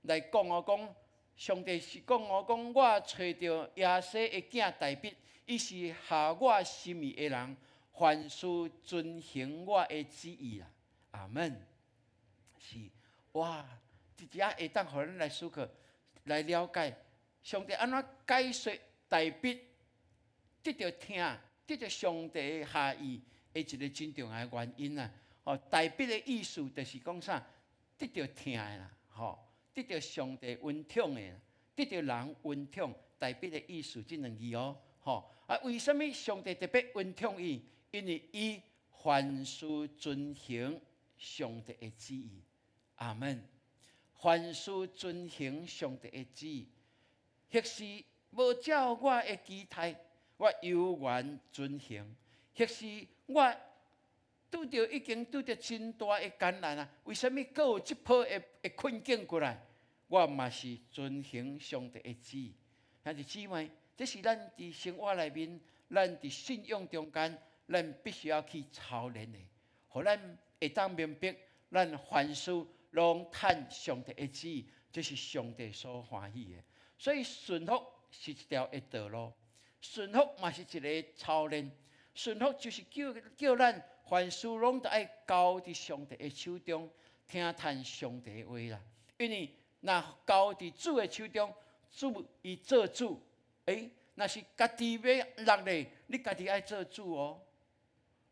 來講哦，講上帝是講哦，講我揣著耶西的囝大衛，伊是合我心意的人，凡事遵行我的旨意啦。阿門。是哇，佇遮會當予咱來思考、來了解上帝按怎解說大衛得著疼、得著上帝的下意的一個真重要的原因啊！哦，大衛的意思就是講啥？得著疼的啦，吼，得著上帝恩寵的，得著人恩寵。大衛的意思這兩字哦，吼啊！為啥物上帝特別恩寵伊？因為伊凡事遵行上帝的旨意。阿門。凡事遵行上帝的旨意，或是無照我的期待，我猶原遵行；或是我拄著已經拄著真大的艱難啊，為啥物閣有這波的困境過來？我嘛是遵行上帝的旨意。兄弟姊妹，這是咱佇生活內面，咱佇信仰中間，咱必須要去操練的，予咱會當明白，咱凡事攏趁上帝的旨意，這是上帝所歡喜的。所以順服是一條的道路，順服嘛是一个操練。順服就是叫咱凡事攏著愛交佇上帝的手中，聽趁上帝的話啦。因為若交佇主的手中，主伊做主。若是家己欲落咧，你家己愛做主哦。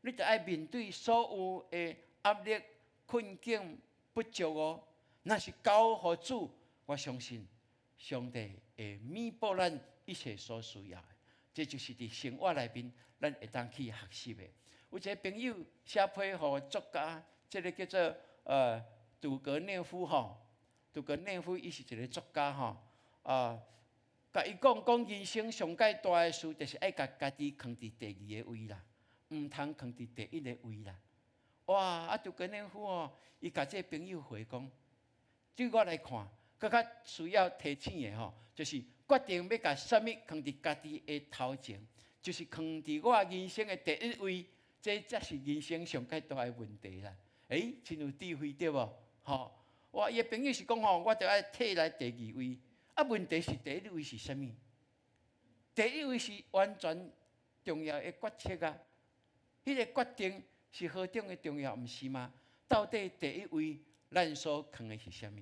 你著愛面對所有的壓力、困境、不足哦。若是交予主，我相信上帝會彌補咱一切所需要的。這就是佇生活內面，咱會當去學習的。有一個朋友寫批予作家，這个叫做屠格涅夫吼。屠格涅夫伊是一个作家吼，啊，共伊講講人生上蓋大的事，就是愛共家己囥佇第二个位啦，毋通囥佇第一个位啦。哇！啊，屠格涅夫哦，伊共這个朋友回講，對我來看，閣較需要提醒的吼，就是決定欲共啥物囥佇家己的頭前，就是囥佇我人生的第一位，這才是人生上蓋大的問題啦。真有智慧對無？吼！哇！伊的朋友是講吼，我著愛退來第二位。啊，問題是第一位是啥物？第一位是完全重要的決策啊！彼个決定是何等的重要，毋是嗎？到底第一位咱所囥的是啥物？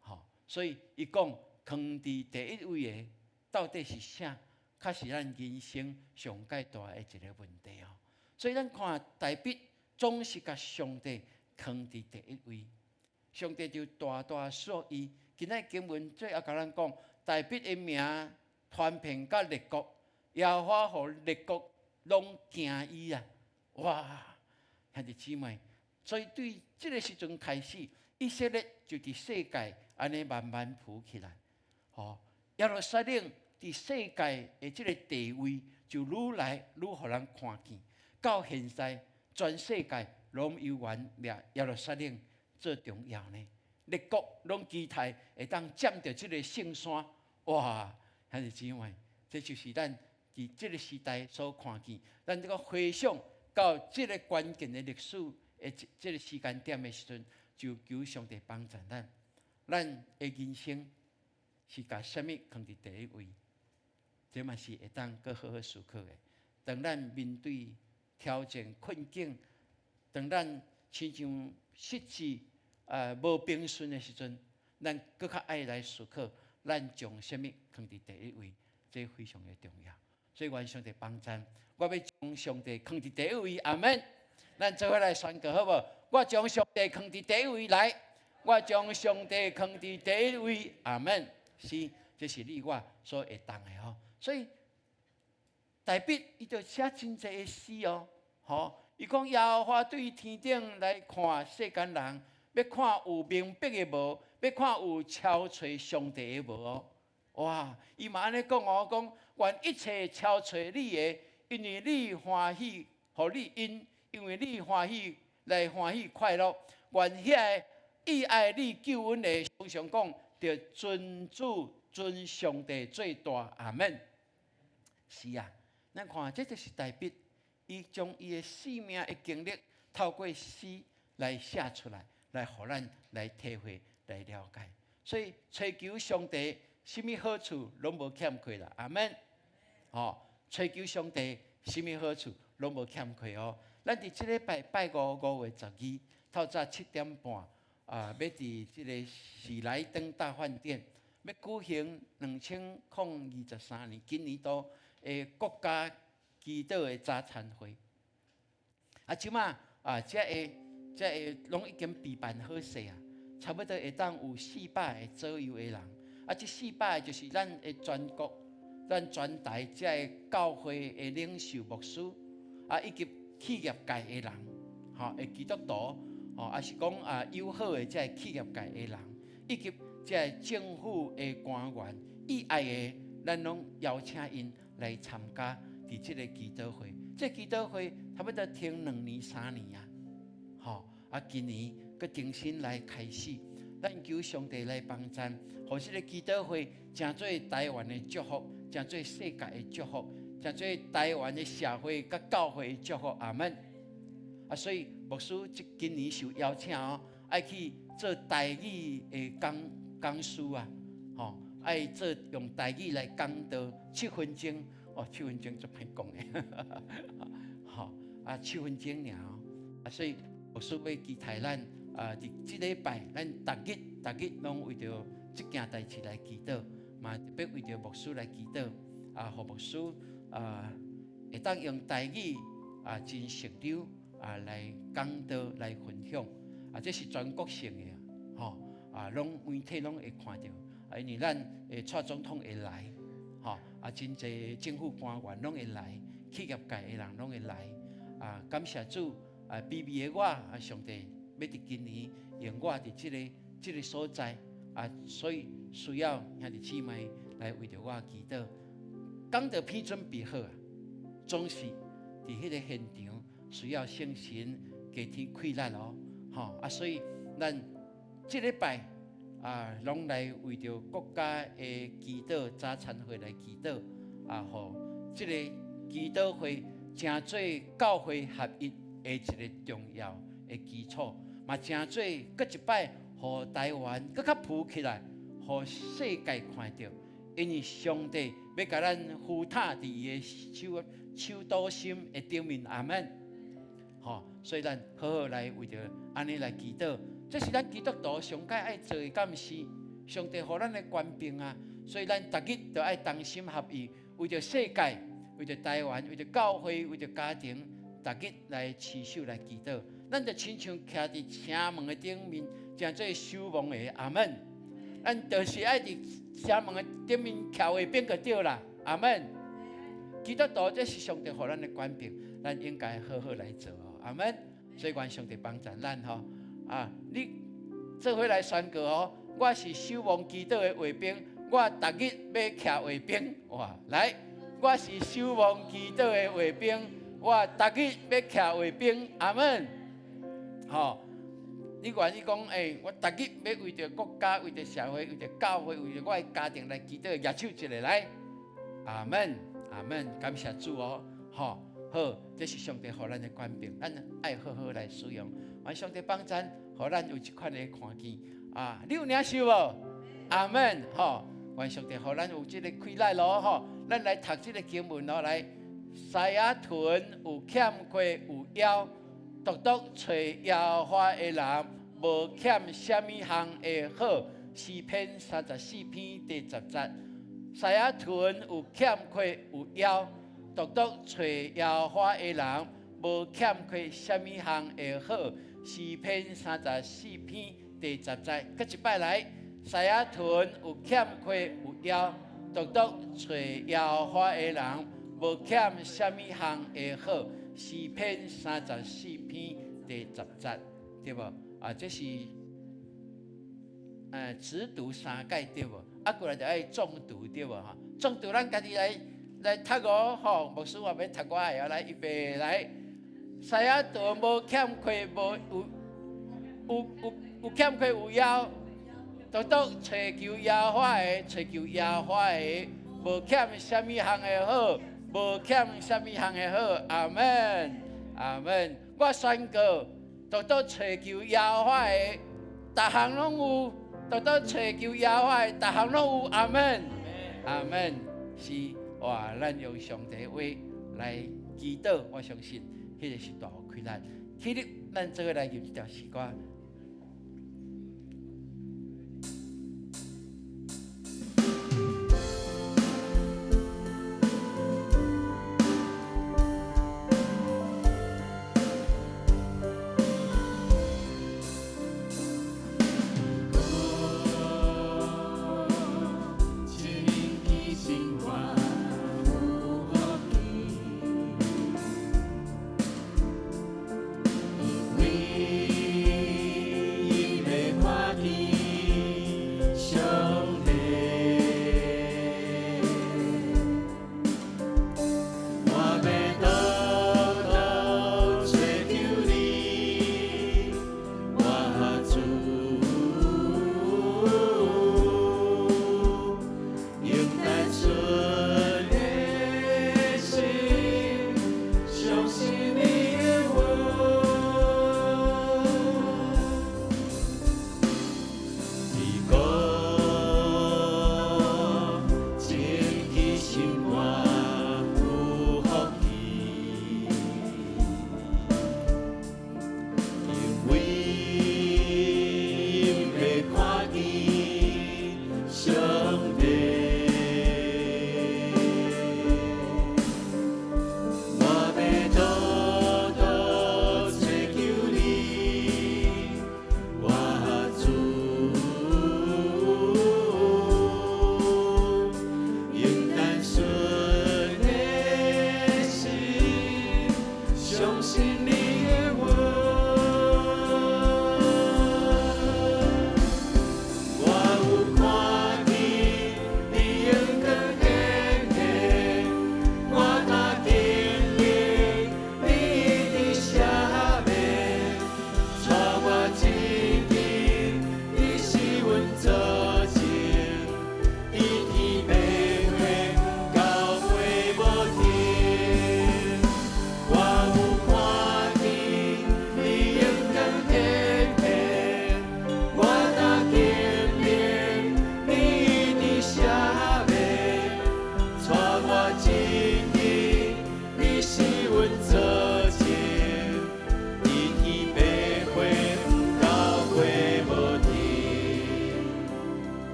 吼！所以伊講囥佇第一位的到底是啥？較是咱人生上蓋大的一个問題哦。所以咱看大衛總是共上帝囥佇第一位，上帝就大大賜福伊。今仔經文最後共咱講，大衛的名傳遍到列國，耶和華予列國攏驚伊啊！哇，兄弟姊妹，所以對這个時陣開始，以色列就佇世界按呢慢慢浮起來。吼，耶路撒冷佇世界的這个地位就愈來愈予人看見。到現在，全世界攏猶原掠耶路撒冷做重要呢。列國攏期待會當佔著這个聖山。哇，兄弟姊妹，這就是咱佇這个時代所看見。咱這个回想到這个關鍵的歷史的這个時間點的時陣，就求上帝幫助咱。咱的人生是共啥物囥佇第一位？這嘛是會當閣好好思考的。當咱面對挑戰困境，當咱親像失志、無平順的時陣，咱閣較愛來思考，咱將啥物囥佇第一位，這非常的重要。所以願上帝幫贊，我欲將上帝囥佇第一位，阿門。咱做伙來宣告好無？我將上帝囥佇第一位來，我將上帝囥佇第一位，阿門。是，這是你我所會當的吼。所以大衛伊就寫真濟的詩哦，吼，伊講耶和華對天頂來看世間人，欲看有明白的無，欲看有朝揣上帝的無哦。哇！伊嘛按呢講哦，講願一切朝揣你的，因為你歡喜，予你𪜶，因為你歡喜來歡喜快樂。願遐个意愛你救恩的，常常講著尊主尊上帝做大，阿門。是啊，咱看這就是大衛，伊將伊的生命的經歷透過詩來寫出來，來予咱來體會、來了解。所以揣求上帝，啥物好處攏無欠缺啦，阿門。吼，揣求上帝，啥物好處攏無欠缺哦。咱佇這禮拜拜五5月12，透早7點半啊，欲佇這个喜來登大飯店，欲舉行2023年今年度的國家祈禱的早餐會。啊，這馬啊，這个攏已經備辦好勢啊，差不多會當有400個左右的人。啊，這四百個就是咱的全國、咱全台這个教會的領袖牧師，啊，以及企業界的人，吼，的基督徒，吼，抑是講啊友好的這个企業界的人，以及這个政府的官員，意愛的，咱攏邀請𪜶來參加佇這个祈禱會。這个祈禱會差不多停2年3年啊，吼，啊，今年閣重新來開始。咱求上帝來幫贊，予這个祈禱會成做台灣的祝福，成做世界的祝福，成做台灣的社會佮教會的祝福。阿門。啊，所以牧師這今年受邀請哦，愛去做台語的講講師啊，吼，愛做用台語來講道7分鐘，哦，七分鐘足歹講的，吼，啊，七分鐘爾哦，啊，所以牧師欲期待咱啊，佇這禮拜，咱逐日逐日攏為著這件代誌來祈禱，嘛特別為著牧師來祈禱，啊，予牧師啊會當用台語啊真熟溜啊來講道來分享，啊，這是全國性的，吼，啊，攏媒體攏會看著，啊，因為咱的蔡總統會來，吼，啊，真濟政府官員攏會來，企業界的人攏會來，啊，感謝主，啊，卑微的我，啊，上帝欲佇今年用我佇這個所在，啊，所以需要兄弟姊妹來為著我祈禱。講道片準備好啊，總是佇彼個現場需要聖神加添氣力哦，吼啊，所以咱這禮拜啊，攏來為著國家的祈禱早餐會來祈禱啊，予這個祈禱會成做教會合一的一個重要的基礎，嘛成做閣一擺，予台灣閣較浮起來，予世界看著，因為上帝欲共咱扶塔佇伊的手手刀心的頂面，阿門。吼，所以咱好好來為著按呢來祈禱，這是咱基督徒上蓋愛做的敢是？上帝予咱的權柄啊，所以咱逐日都愛同心合意，為著世界，為著台灣，為著教會，為著家庭，逐日來持守來祈禱。咱就親像徛佇城門的頂面，成做守望的，阿門。咱就是愛佇城門的頂面徛衛兵就對啦，阿門。基督徒這是上帝予咱的權柄，咱應該好好來做哦，阿門。所以願上帝幫助咱吼，啊，你做伙來宣告哦，我是守望祈禱的衛兵，我逐日欲徛衛兵，哇，來，我是守望祈禱的衛兵，我逐日欲徛衛兵，阿門。吼，你願意講，欸，我逐日欲為著國家、為著社會、為著教會、為著我的家庭來祈禱，舉手一下來，阿門，阿門，感謝主哦，吼，好，這是上帝予咱的權柄，咱愛好好來使用。願上帝幫贊，予咱有這款的看見啊！你有領受無？阿門，吼！願上帝予咱有這個氣力咯，吼！咱來讀這個經文咯，來，獅仔臀有欠缺有枵，獨獨揣耶和華的人，無欠啥物項的好。詩篇34篇第10節，獅仔臀有欠缺有枵，獨獨揣耶和華的人，無欠缺啥物項的好。詩篇34篇第10節，閣一擺來，獅仔臀有欠缺有枵，獨獨揣耶和華的人，無欠啥物項的好。詩篇34篇第10節，對無？啊，這是直讀三擺對無？啊，過來就愛誦讀對無？吼，誦讀咱家己來來讀哦，吼，牧師話欲讀我的，來預備來。獅仔臀無欠缺，無有有有有欠缺有枵，獨獨揣求耶和華的，揣求耶和華的，無欠啥物項的好，無欠啥物項的好。阿門，阿門。我宣告，獨獨揣求耶和華的，逐項攏有；獨獨揣求耶和華的，逐項攏有。阿門，阿門。是哇，咱用上帝話來祈禱，我相信。彼個是大有氣力，起立，咱做伙來吟這條詩歌。因為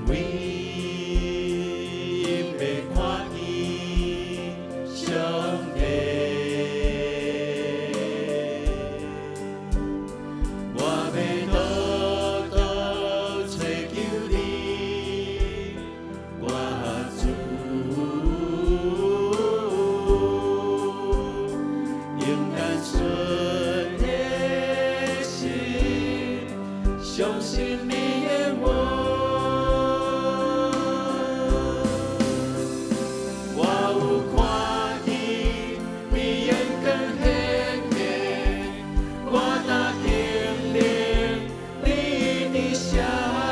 为欲看见上帝。我欲倒倒揣求你，我主，用单纯的心，相信你的话。我有看见你眼光显现，我若经历你伫赦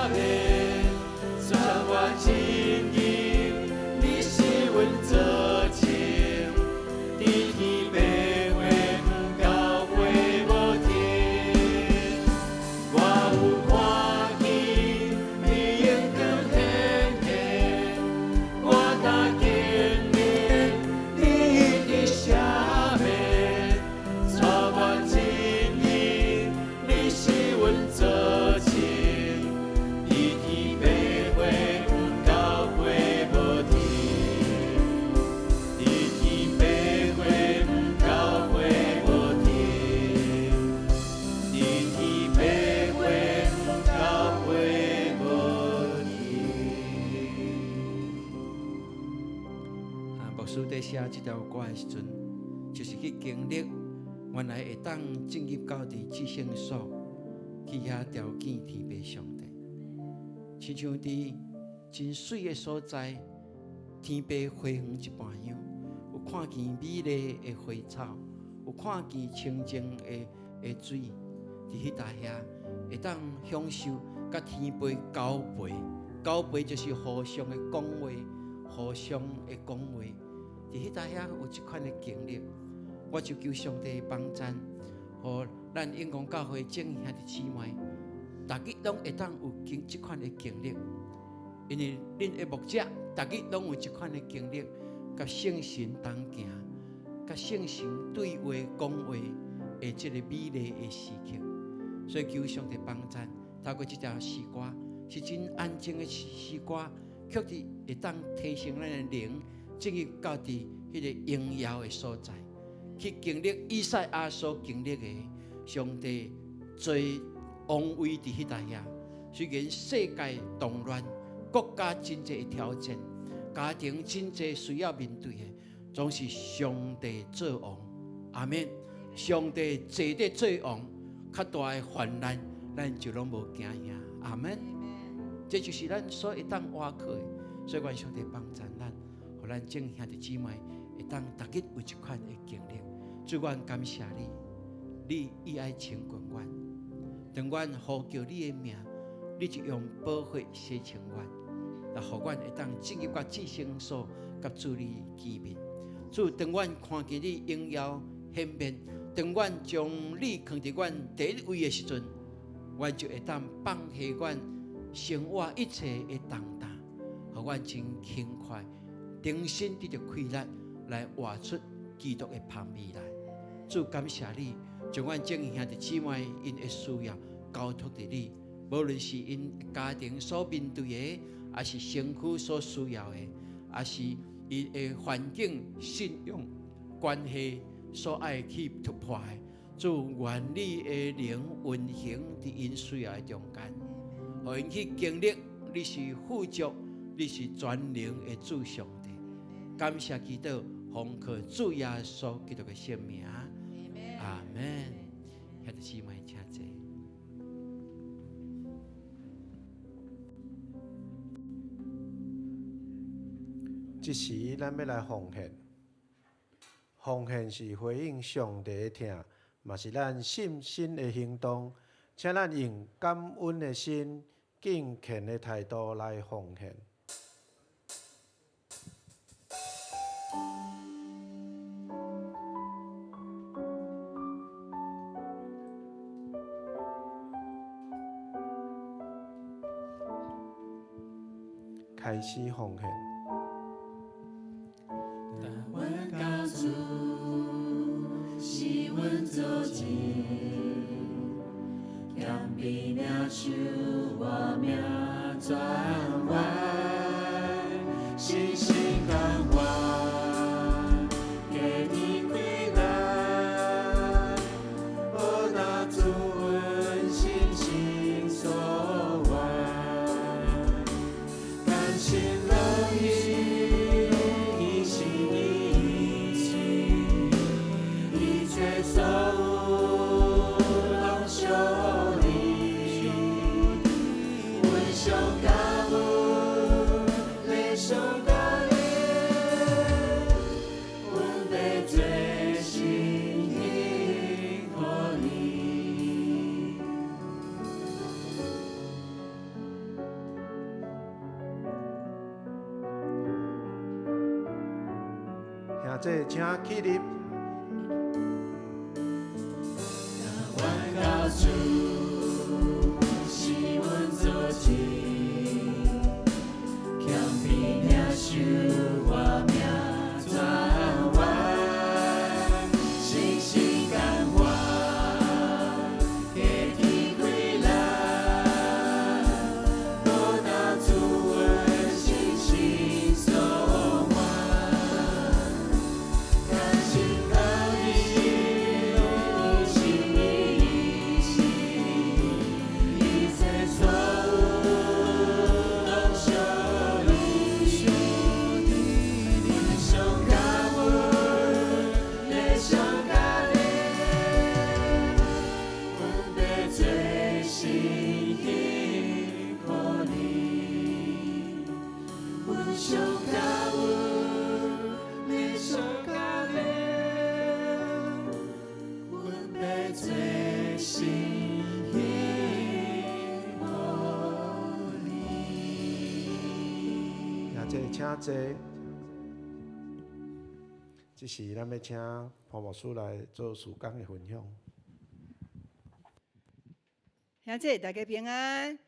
免，带我进入你是阮做证，伫天父花园到尾无停。我有看见你眼光显现，我若经历你伫赦免，带我进入你是阮做证，伫天父花园到尾无停，伫天父花园到尾无停，伫天父花园到尾无停。啊，牧师伫写这条歌的时阵，就是去经历原来会当进入到伫至圣所，去遐朝见天父上帝，亲像伫真媠的所在，天父花园一半样，有看见美丽的花草，有看见清净的水，伫彼搭遐会当享受佮天父交陪，交陪就是互相的讲话，互相的讲话。伫彼搭遐有这款的经历，我就求上帝帮赞，予咱永光教会众兄弟姊妹，逐日拢会当有经这款的经历，因为恁的牧者逐日拢有这款的经历，佮圣神同行，佮圣神对话讲话的这个美丽的时刻，所以求上帝帮赞，透过这条诗歌是真安静的诗歌，却伫会当提升咱的灵，进入到伫彼个荣耀的所在，去经历以赛亚所经历的上帝坐王位伫彼搭遐。虽然世界动乱，国家真济的挑战，家庭真济需要面对的，总是上帝做王。阿们。上帝坐伫做王，较大的患难，咱就拢无惊吓。阿们。这就是咱所会当倚靠的。所以愿上帝帮助咱，予咱众兄弟姊妹会当逐日有这款的经历。主，阮感谢你，你以爱亲近阮，当阮呼叫你的名，你就用宝血洗清阮，来予阮会当进入到至圣所，佮主你见面。主，当阮看见你荣耀显面，当阮将你放伫阮第一位的时阵，阮就会当放下阮生活一切的重担，予阮真轻快，重新得著气力来活出基督的芳味来。主，感谢你，将阮众兄弟姊妹𪜶的需要交托伫你，无论是𪜶家庭所面对的，抑是身躯所需要的，抑是伊的环境、信仰、关系所爱去突破的。主，愿你的灵运行伫𪜶需要的中间，予𪜶去经历你是富足、你是全能的主上帝。感谢基督，奉靠主耶稣基督的圣名，阿们。兄弟姊妹，请坐。这时，咱欲来奉献。奉献是回应上帝的疼，嘛是咱信心的行动。请咱用感恩的心、敬虔的态度来奉献。开始奉献。阮教主是阮做证，谦卑领受我命转弯。兄弟請起立。阮到主是阮做主，谦卑领受我命转弯，信心甘愿，加添气力，报答主恩，信心所愿，甘心乐意，心意心，一切所有拢属你，阮上感恩，你上感恩，阮欲做新依靠你，阮上感恩，你上感恩，阮欲做新依靠你。兄弟請坐。這時咱欲請潘牧師來做事工的分享。兄弟，大家平安。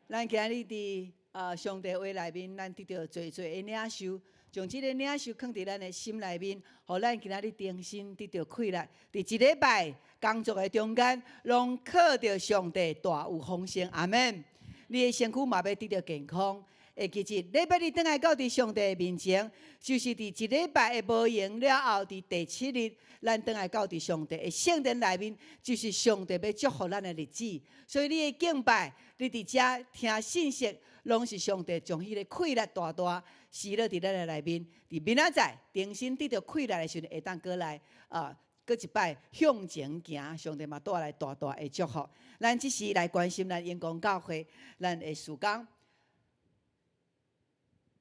咱今日佇上帝話內面，咱得著濟濟的領受，將這个領受囥佇咱的心內面，予咱今仔日重新得著氣力。佇一禮拜工作的中間，攏靠著上帝大有豐盛。阿們。你的身軀嘛欲得著健康。會記得禮拜日轉來到佇上帝面前，就是佇一禮拜的無閒了後，佇第七日，咱轉來到佇上帝的聖殿內面，就是上帝欲祝福咱的日子。所以你的敬拜，你佇遮聽信息，攏是上帝將彼个氣力大大施落佇咱的內面。佇明仔載重新得著氣力的時陣，會當閣來啊，閣一擺向前行，上帝嘛帶來大大的祝福。咱這時來關心咱榮光教會，咱的事工。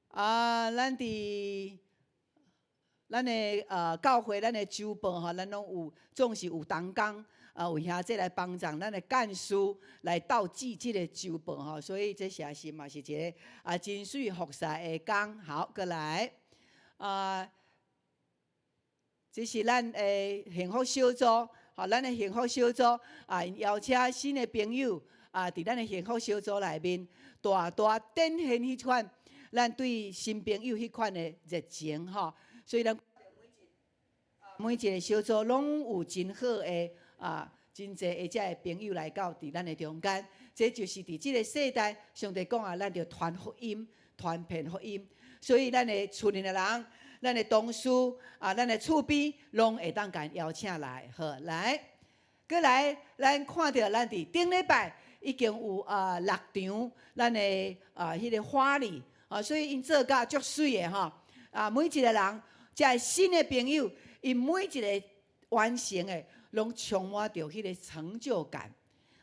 啊，咱佇咱的教會，咱的周報吼，咱攏有總是有同工啊，有兄弟來幫助咱的幹事來鬥記這个周報吼，所以這實是嘛是一个啊真媠服侍的工。好，閣來啊，這是咱的幸福小組，吼，咱的幸福小組啊，𪜶邀請新的朋友啊，佇咱的幸福小組內面，大大展現彼款咱對新朋友彼款的熱情吼，所以咱每一个小組攏有真好的啊，真濟的遮的朋友來到佇咱的中間，這就是佇這个世代，上帝講啊，咱著傳福音，傳遍福音，所以咱的厝內的人，咱的同事啊，咱的厝邊，攏會當共𪜶邀請來，好來，閣來，咱看著咱佇頂禮拜已經有啊六場咱的啊彼个花禮。啊，所以𪜶做甲足媠的吼，啊，每一个人，遮新的朋友，𪜶每一个完成的，攏充滿著彼个成就感，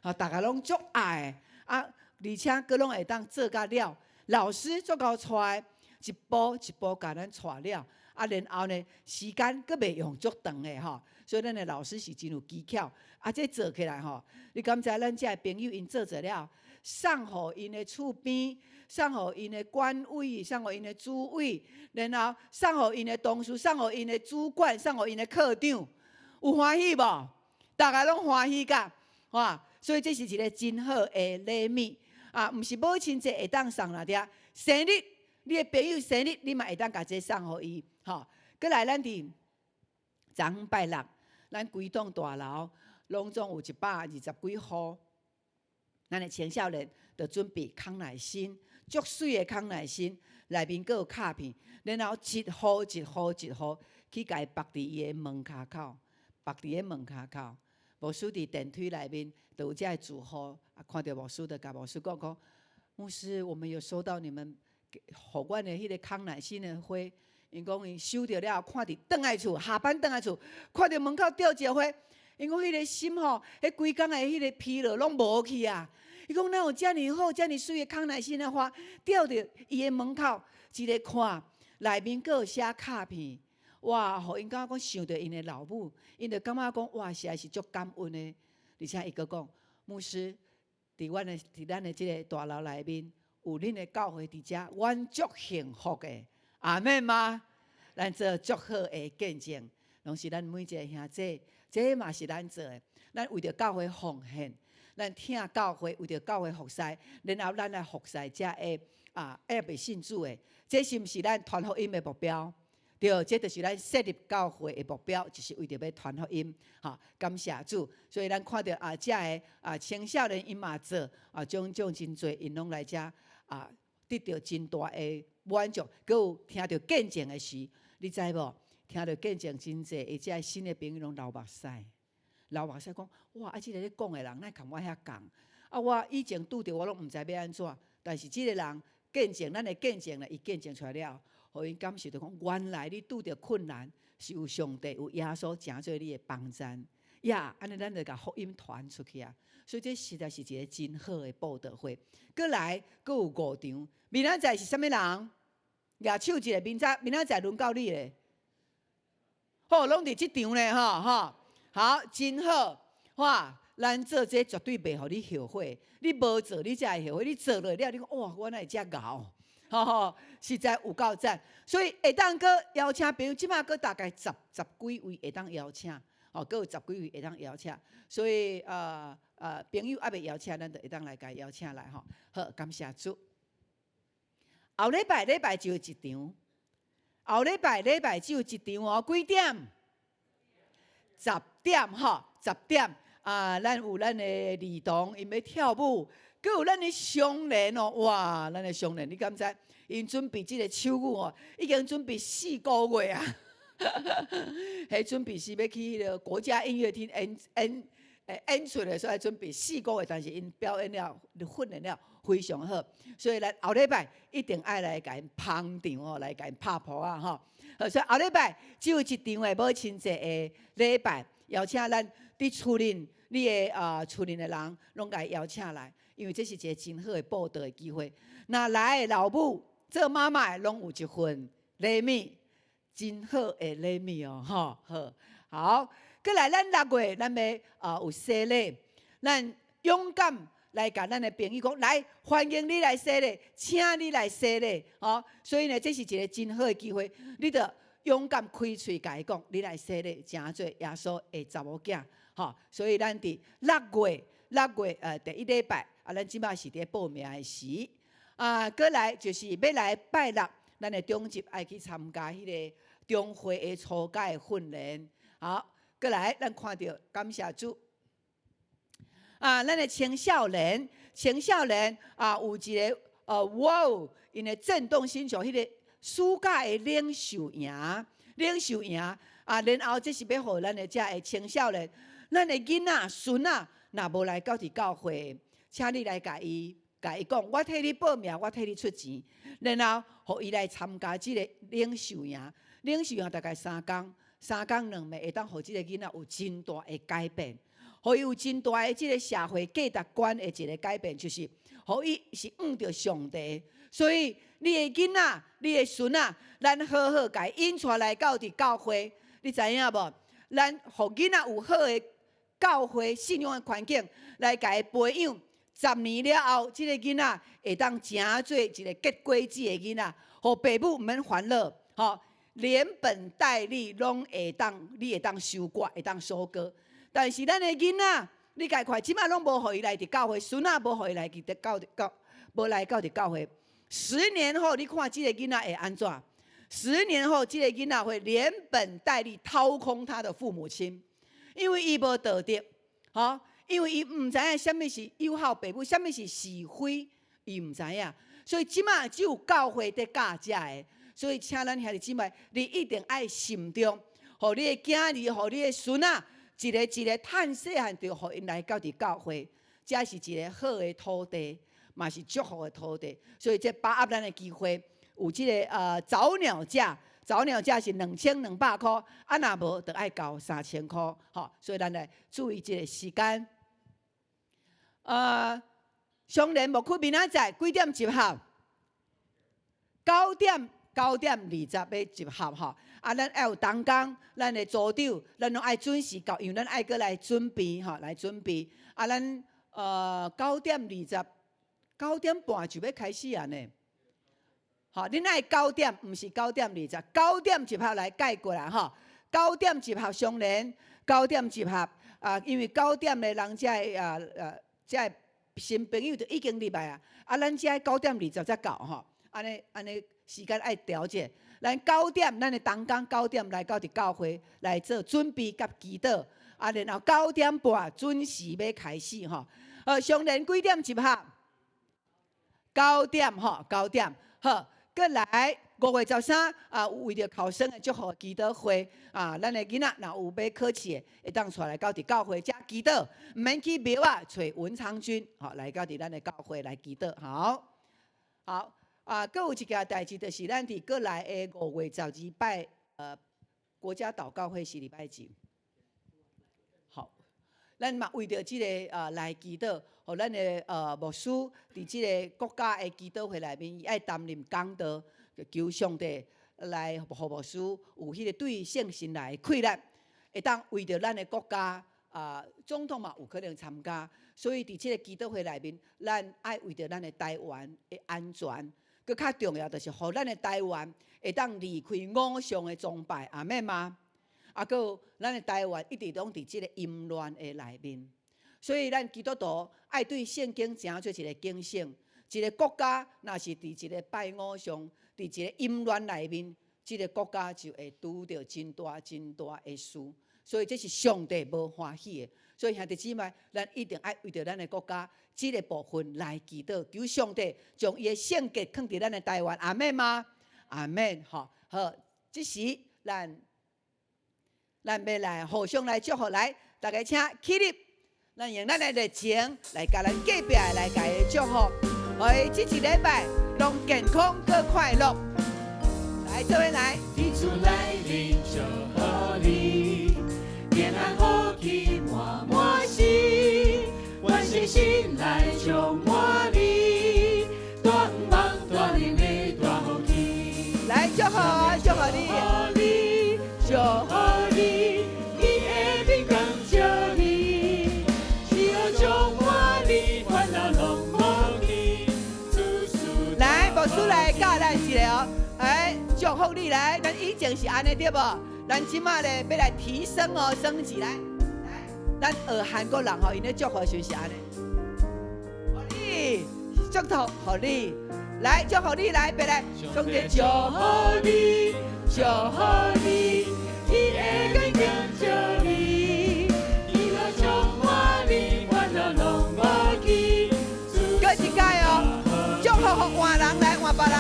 啊，逐家攏足愛的，啊，而且閣攏會當做甲了，老師足𠢕帶，一步一步共咱帶了，啊，然後呢，時間閣袂用足長的吼，所以咱的老師是真有技巧，啊，這做起來吼，你敢知咱遮的朋友𪜶做做了，送予𪜶的厝邊，送予𪜶的管委，送予𪜶的主委，然後送予𪜶的同事，送予𪜶的主管，送予𪜶的課長，有歡喜無？逐家攏歡喜甲，哇！所以這是一个真好的禮物啊！毋是母親節會當送啦，對生日，你的朋友生日，你嘛會當共這送予伊，吼。閣來，咱佇昨昏拜六，咱規棟大樓攏總有120幾戶，咱的青少年就準備康乃馨，足媠的康乃馨，內面閣有卡片，然後一戶一戶一戶去共伊縛佇伊的門跤口，縛佇个門跤口。牧師佇電梯內面，就有遮的住戶啊，看著牧師，就共牧師講講，牧師，我們有收到你們予阮的彼个康乃馨的花，𪜶講𪜶收著了後，看佇轉來厝，下班轉來厝，看著門口吊一個花，𪜶講彼个心吼，彼規工的彼个疲勞攏無去啊。伊講哪有遮爾好、遮爾媠的康乃馨的花吊佇伊的門口，一个看內面閣有寫卡片，哇！予𪜶感覺講想著𪜶的老母，𪜶就感覺講哇，實在是足感恩的。而且伊閣講，牧師，佇阮的佇咱的這个大樓內面，有恁的教會佇遮，阮足幸福的。阿們嗎？咱做足好的見證，攏是咱每一个兄弟，這嘛是咱做的。咱為著教會奉獻，咱疼教會，為著教會服侍，然後咱來服侍遮的啊，還未信主的，這是毋是咱傳福音的目標？對，這就是咱設立教會的目標，就是為著欲傳福音。吼，感謝主，所以咱看著啊，遮的啊青少年𪜶嘛做啊，種種真濟，𪜶攏來遮啊，得著真大的滿足。閣有聽著見證的時，你知無？聽著見證真濟，而且新的朋友攏流目屎，流目屎講，哇！啊，這个咧講的人，哪會共我遐仝？啊，我以前拄著我攏毋知欲按怎，但是這个人見證，咱的見證咧，伊見證出來了，予𪜶感受著講，原來你拄著困難是有上帝、有耶穌成做你的幫贊。呀，按呢咱就共福音傳出去啊！所以這實在是一个真好的佈道會。閣來，閣有五場，明仔載是啥物人？舉手一下，明仔明仔載輪到你咧。好，攏佇這場咧，吼吼，好，真好，哇！咱做這絕對袂予你後悔。你無做，你才會後悔；你做落了，你講哇，我哪會遮𠢕？吼吼，實在有夠讚。所以會當閣邀請朋友，這馬閣大概十幾位會當邀請，哦，閣有十幾位會當邀請。所以朋友猶未邀請，咱就會當來共邀請來吼。好，感謝主。後禮拜禮拜只有一場，後禮拜禮拜只有一場哦，幾點？十點吼，十點啊！咱有咱的兒童，𪜶欲跳舞，閣有咱的少年哦，哇！咱的少年，你敢知？𪜶準備這个手語哦，已經準備4個月啊！彼準備是欲去彼个國家音樂廳演演演出的，所以準備四個月，但是𪜶表演了、訓練了非常好，所以咱後禮拜一定愛來共𪜶捧場哦，來共𪜶拍噗仔吼。所以後禮拜只有一場的母親節的禮拜，邀請咱佇厝裡，你的啊厝裡的人攏共邀請來，因為這是一个真好的佈道的機會。若來的老母做媽媽的攏有一份禮物，真好的禮物哦，吼好。好，閣來咱6月，咱欲啊有洗禮，咱勇敢來共咱的朋友講，來歡迎你來洗禮，請你來洗禮，吼。所以呢，這是一个真好的機會，你著勇敢開喙共伊講，你來洗禮，成做耶穌的查某囝，吼。所以咱佇六月六月第一禮拜，啊，咱這馬是佇報名的時，啊，閣來就是欲來拜六，咱的長執愛去參加彼个中會的初階訓練。好，閣來咱看著感謝主。啊，咱的青少年，青少年啊，有一个哇，𪜶的震動星球，彼个暑假的領袖營，領袖營啊，然後這是欲予咱的遮的青少年，咱的囡仔、孫仔，若無來到佇教會，請你來共伊，共伊講，我替你報名，我替你出錢，然後予伊來參加這个領袖營。領袖營大概三工，三工兩暝，會當予這个囡仔有真大的改變。予伊有真大的這个社會價值觀的一个改變，就是予伊是向著上帝。所以你的囡仔、你的孫仔，咱好好共伊引帶來到佇教會，你知影無？咱予囡仔有好的教會信仰的環境，來共伊培養。10年了後，這个囡仔會當成做一个結果子的囡仔，予爸母毋免煩惱，吼，連本帶利攏會當，你會當收割，會當收割。但是咱的囡仔，你共看，這馬攏無予伊來佇教會，孫仔無予伊來佇教教，無來到佇教會。10年後，你看這个囡仔會按怎？十年後，這个囡仔會連本帶利掏空他的父母親，因為伊無道德，吼，因為伊毋知影啥物是友好爸母，啥物是是非，伊毋知影。所以這馬只有教會佇教遮的，所以請咱兄弟姊妹，你一定愛慎重，予你的囝兒，予你的孫仔，一个一个趁細漢就予𪜶來到佇教會，這是一个好的土地，嘛是祝福的土地。所以這把握咱的機會，有這个早鳥價，早鳥價是2200箍，啊若無就愛交3000箍，吼。所以咱來注意這个時間。雙連牧區明仔載幾點集合？9點9點20欲集合吼。啊，咱愛有同工，咱的組長，咱攏愛準時到，因為咱愛閣來準備吼，來準備。啊，咱9點20，9點半就欲開始啊呢。好，恁愛九點，毋是9點20，九點集合來改過來吼。九點集合相連，九點集合啊，因為九點咧，人才會啊啊，這新朋友就已經入來啊。啊，咱遮9點20才到吼，按呢按呢時間愛調節。咱九點，咱的同工九點來到佇教會來做準備佮祈禱，啊，然後9點半準時欲開始吼。相連幾點集合？九點吼，九點好。閣來5月13啊，為著考生的祝福祈禱會啊，咱的囡仔若有欲考試的，會當帶來到佇教會遮祈禱，毋免去廟仔揣文昌君，吼，來到佇咱的教會來祈禱。好，好啊，閣有一件代誌，就是咱佇閣來的5月12拜，國家禱告會是禮拜幾？好，咱嘛為著這个來祈禱，予咱的牧師佇這个國家的祈禱會內面，伊愛擔任講道，求上帝來予牧師有彼个對聖神來的氣力，會當為著咱的國家啊，總統嘛有可能參加，所以佇這个祈禱會內面，咱愛為著咱的台灣的安全，閣較重要就是予咱的台灣會當離開偶像的崇拜，阿們嗎？啊，閣有咱的台灣一直攏佇這个淫亂的內面，所以咱基督徒愛對聖經誠做一个警醒。一个國家若是佇一个拜偶像、佇一个淫亂內面，這个國家就會拄著真大真大的事。所以這是上帝無歡喜的。所以兄弟姊妹，咱一定愛為著咱的國家這个部分來祈禱，求上帝將伊的聖潔囥佇咱的台灣。阿們嗎？阿們，吼好，這時咱。咱欲來互相來祝福，來，大家請起立，咱用咱的熱情來共咱隔壁的來共伊祝福，予伊這一禮拜攏健康閣快樂。來，這邊來。佇主內面祝福你，平安福氣滿滿心，願聖神來充滿你，大望大能的大福氣。來祝福，祝福你，祝福你，伊的明光照你，喜樂充滿你，煩惱攏無去。來，牧師來教咱一个哦，哎，祝福你來，咱以前是按呢對無？咱這馬咧欲來提升哦，升級來，來，咱學韓國人吼，𪜶咧祝福的時陣是按呢。予你，祝福予你，來祝福你來，別來，上帝祝福你，祝福你，伊的光照你，喜樂充滿你，煩惱攏無去。閣一擺哦，祝福予換人來換別人，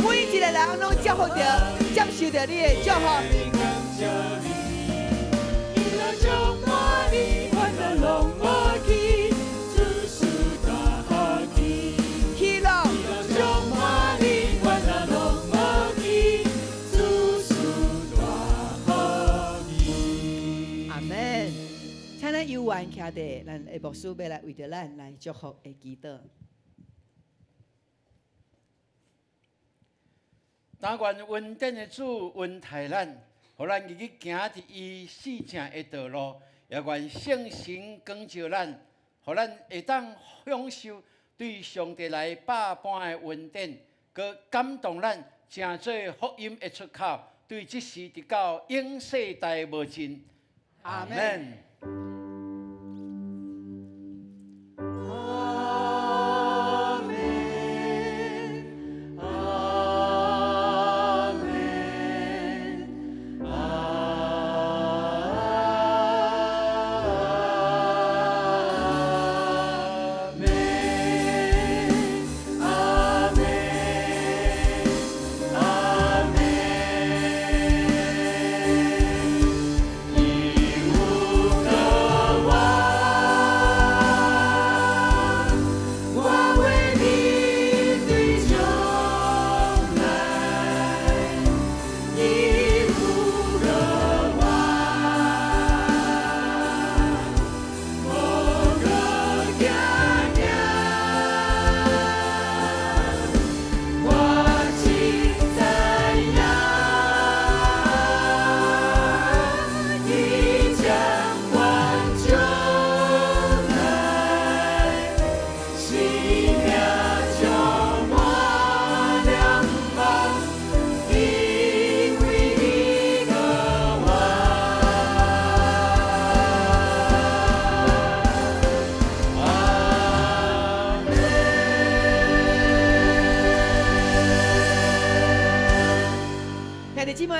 每一个人攏祝福著，接受著你的祝福。喜樂充滿你，煩惱攏無去，諸事大福氣。喜樂。充滿你，煩惱攏無去，諸事大福氣。阿們，請咱有緣徛佇，咱的牧師欲來為著咱來祝福的祈禱。但願恩典的主恩待咱，予咱日日行佇伊四正的道路，也願聖神光照咱，予咱會當享受對上帝來百般的恩典，閣感動咱，成做福音的出口，對這時直到永世代無盡。阿們。阿們，阿們，阿們，阿們，阿們。伊有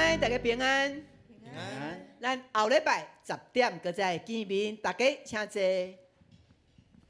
妹，大家平安。平安。咱後禮拜10點閣再見面，大家請坐。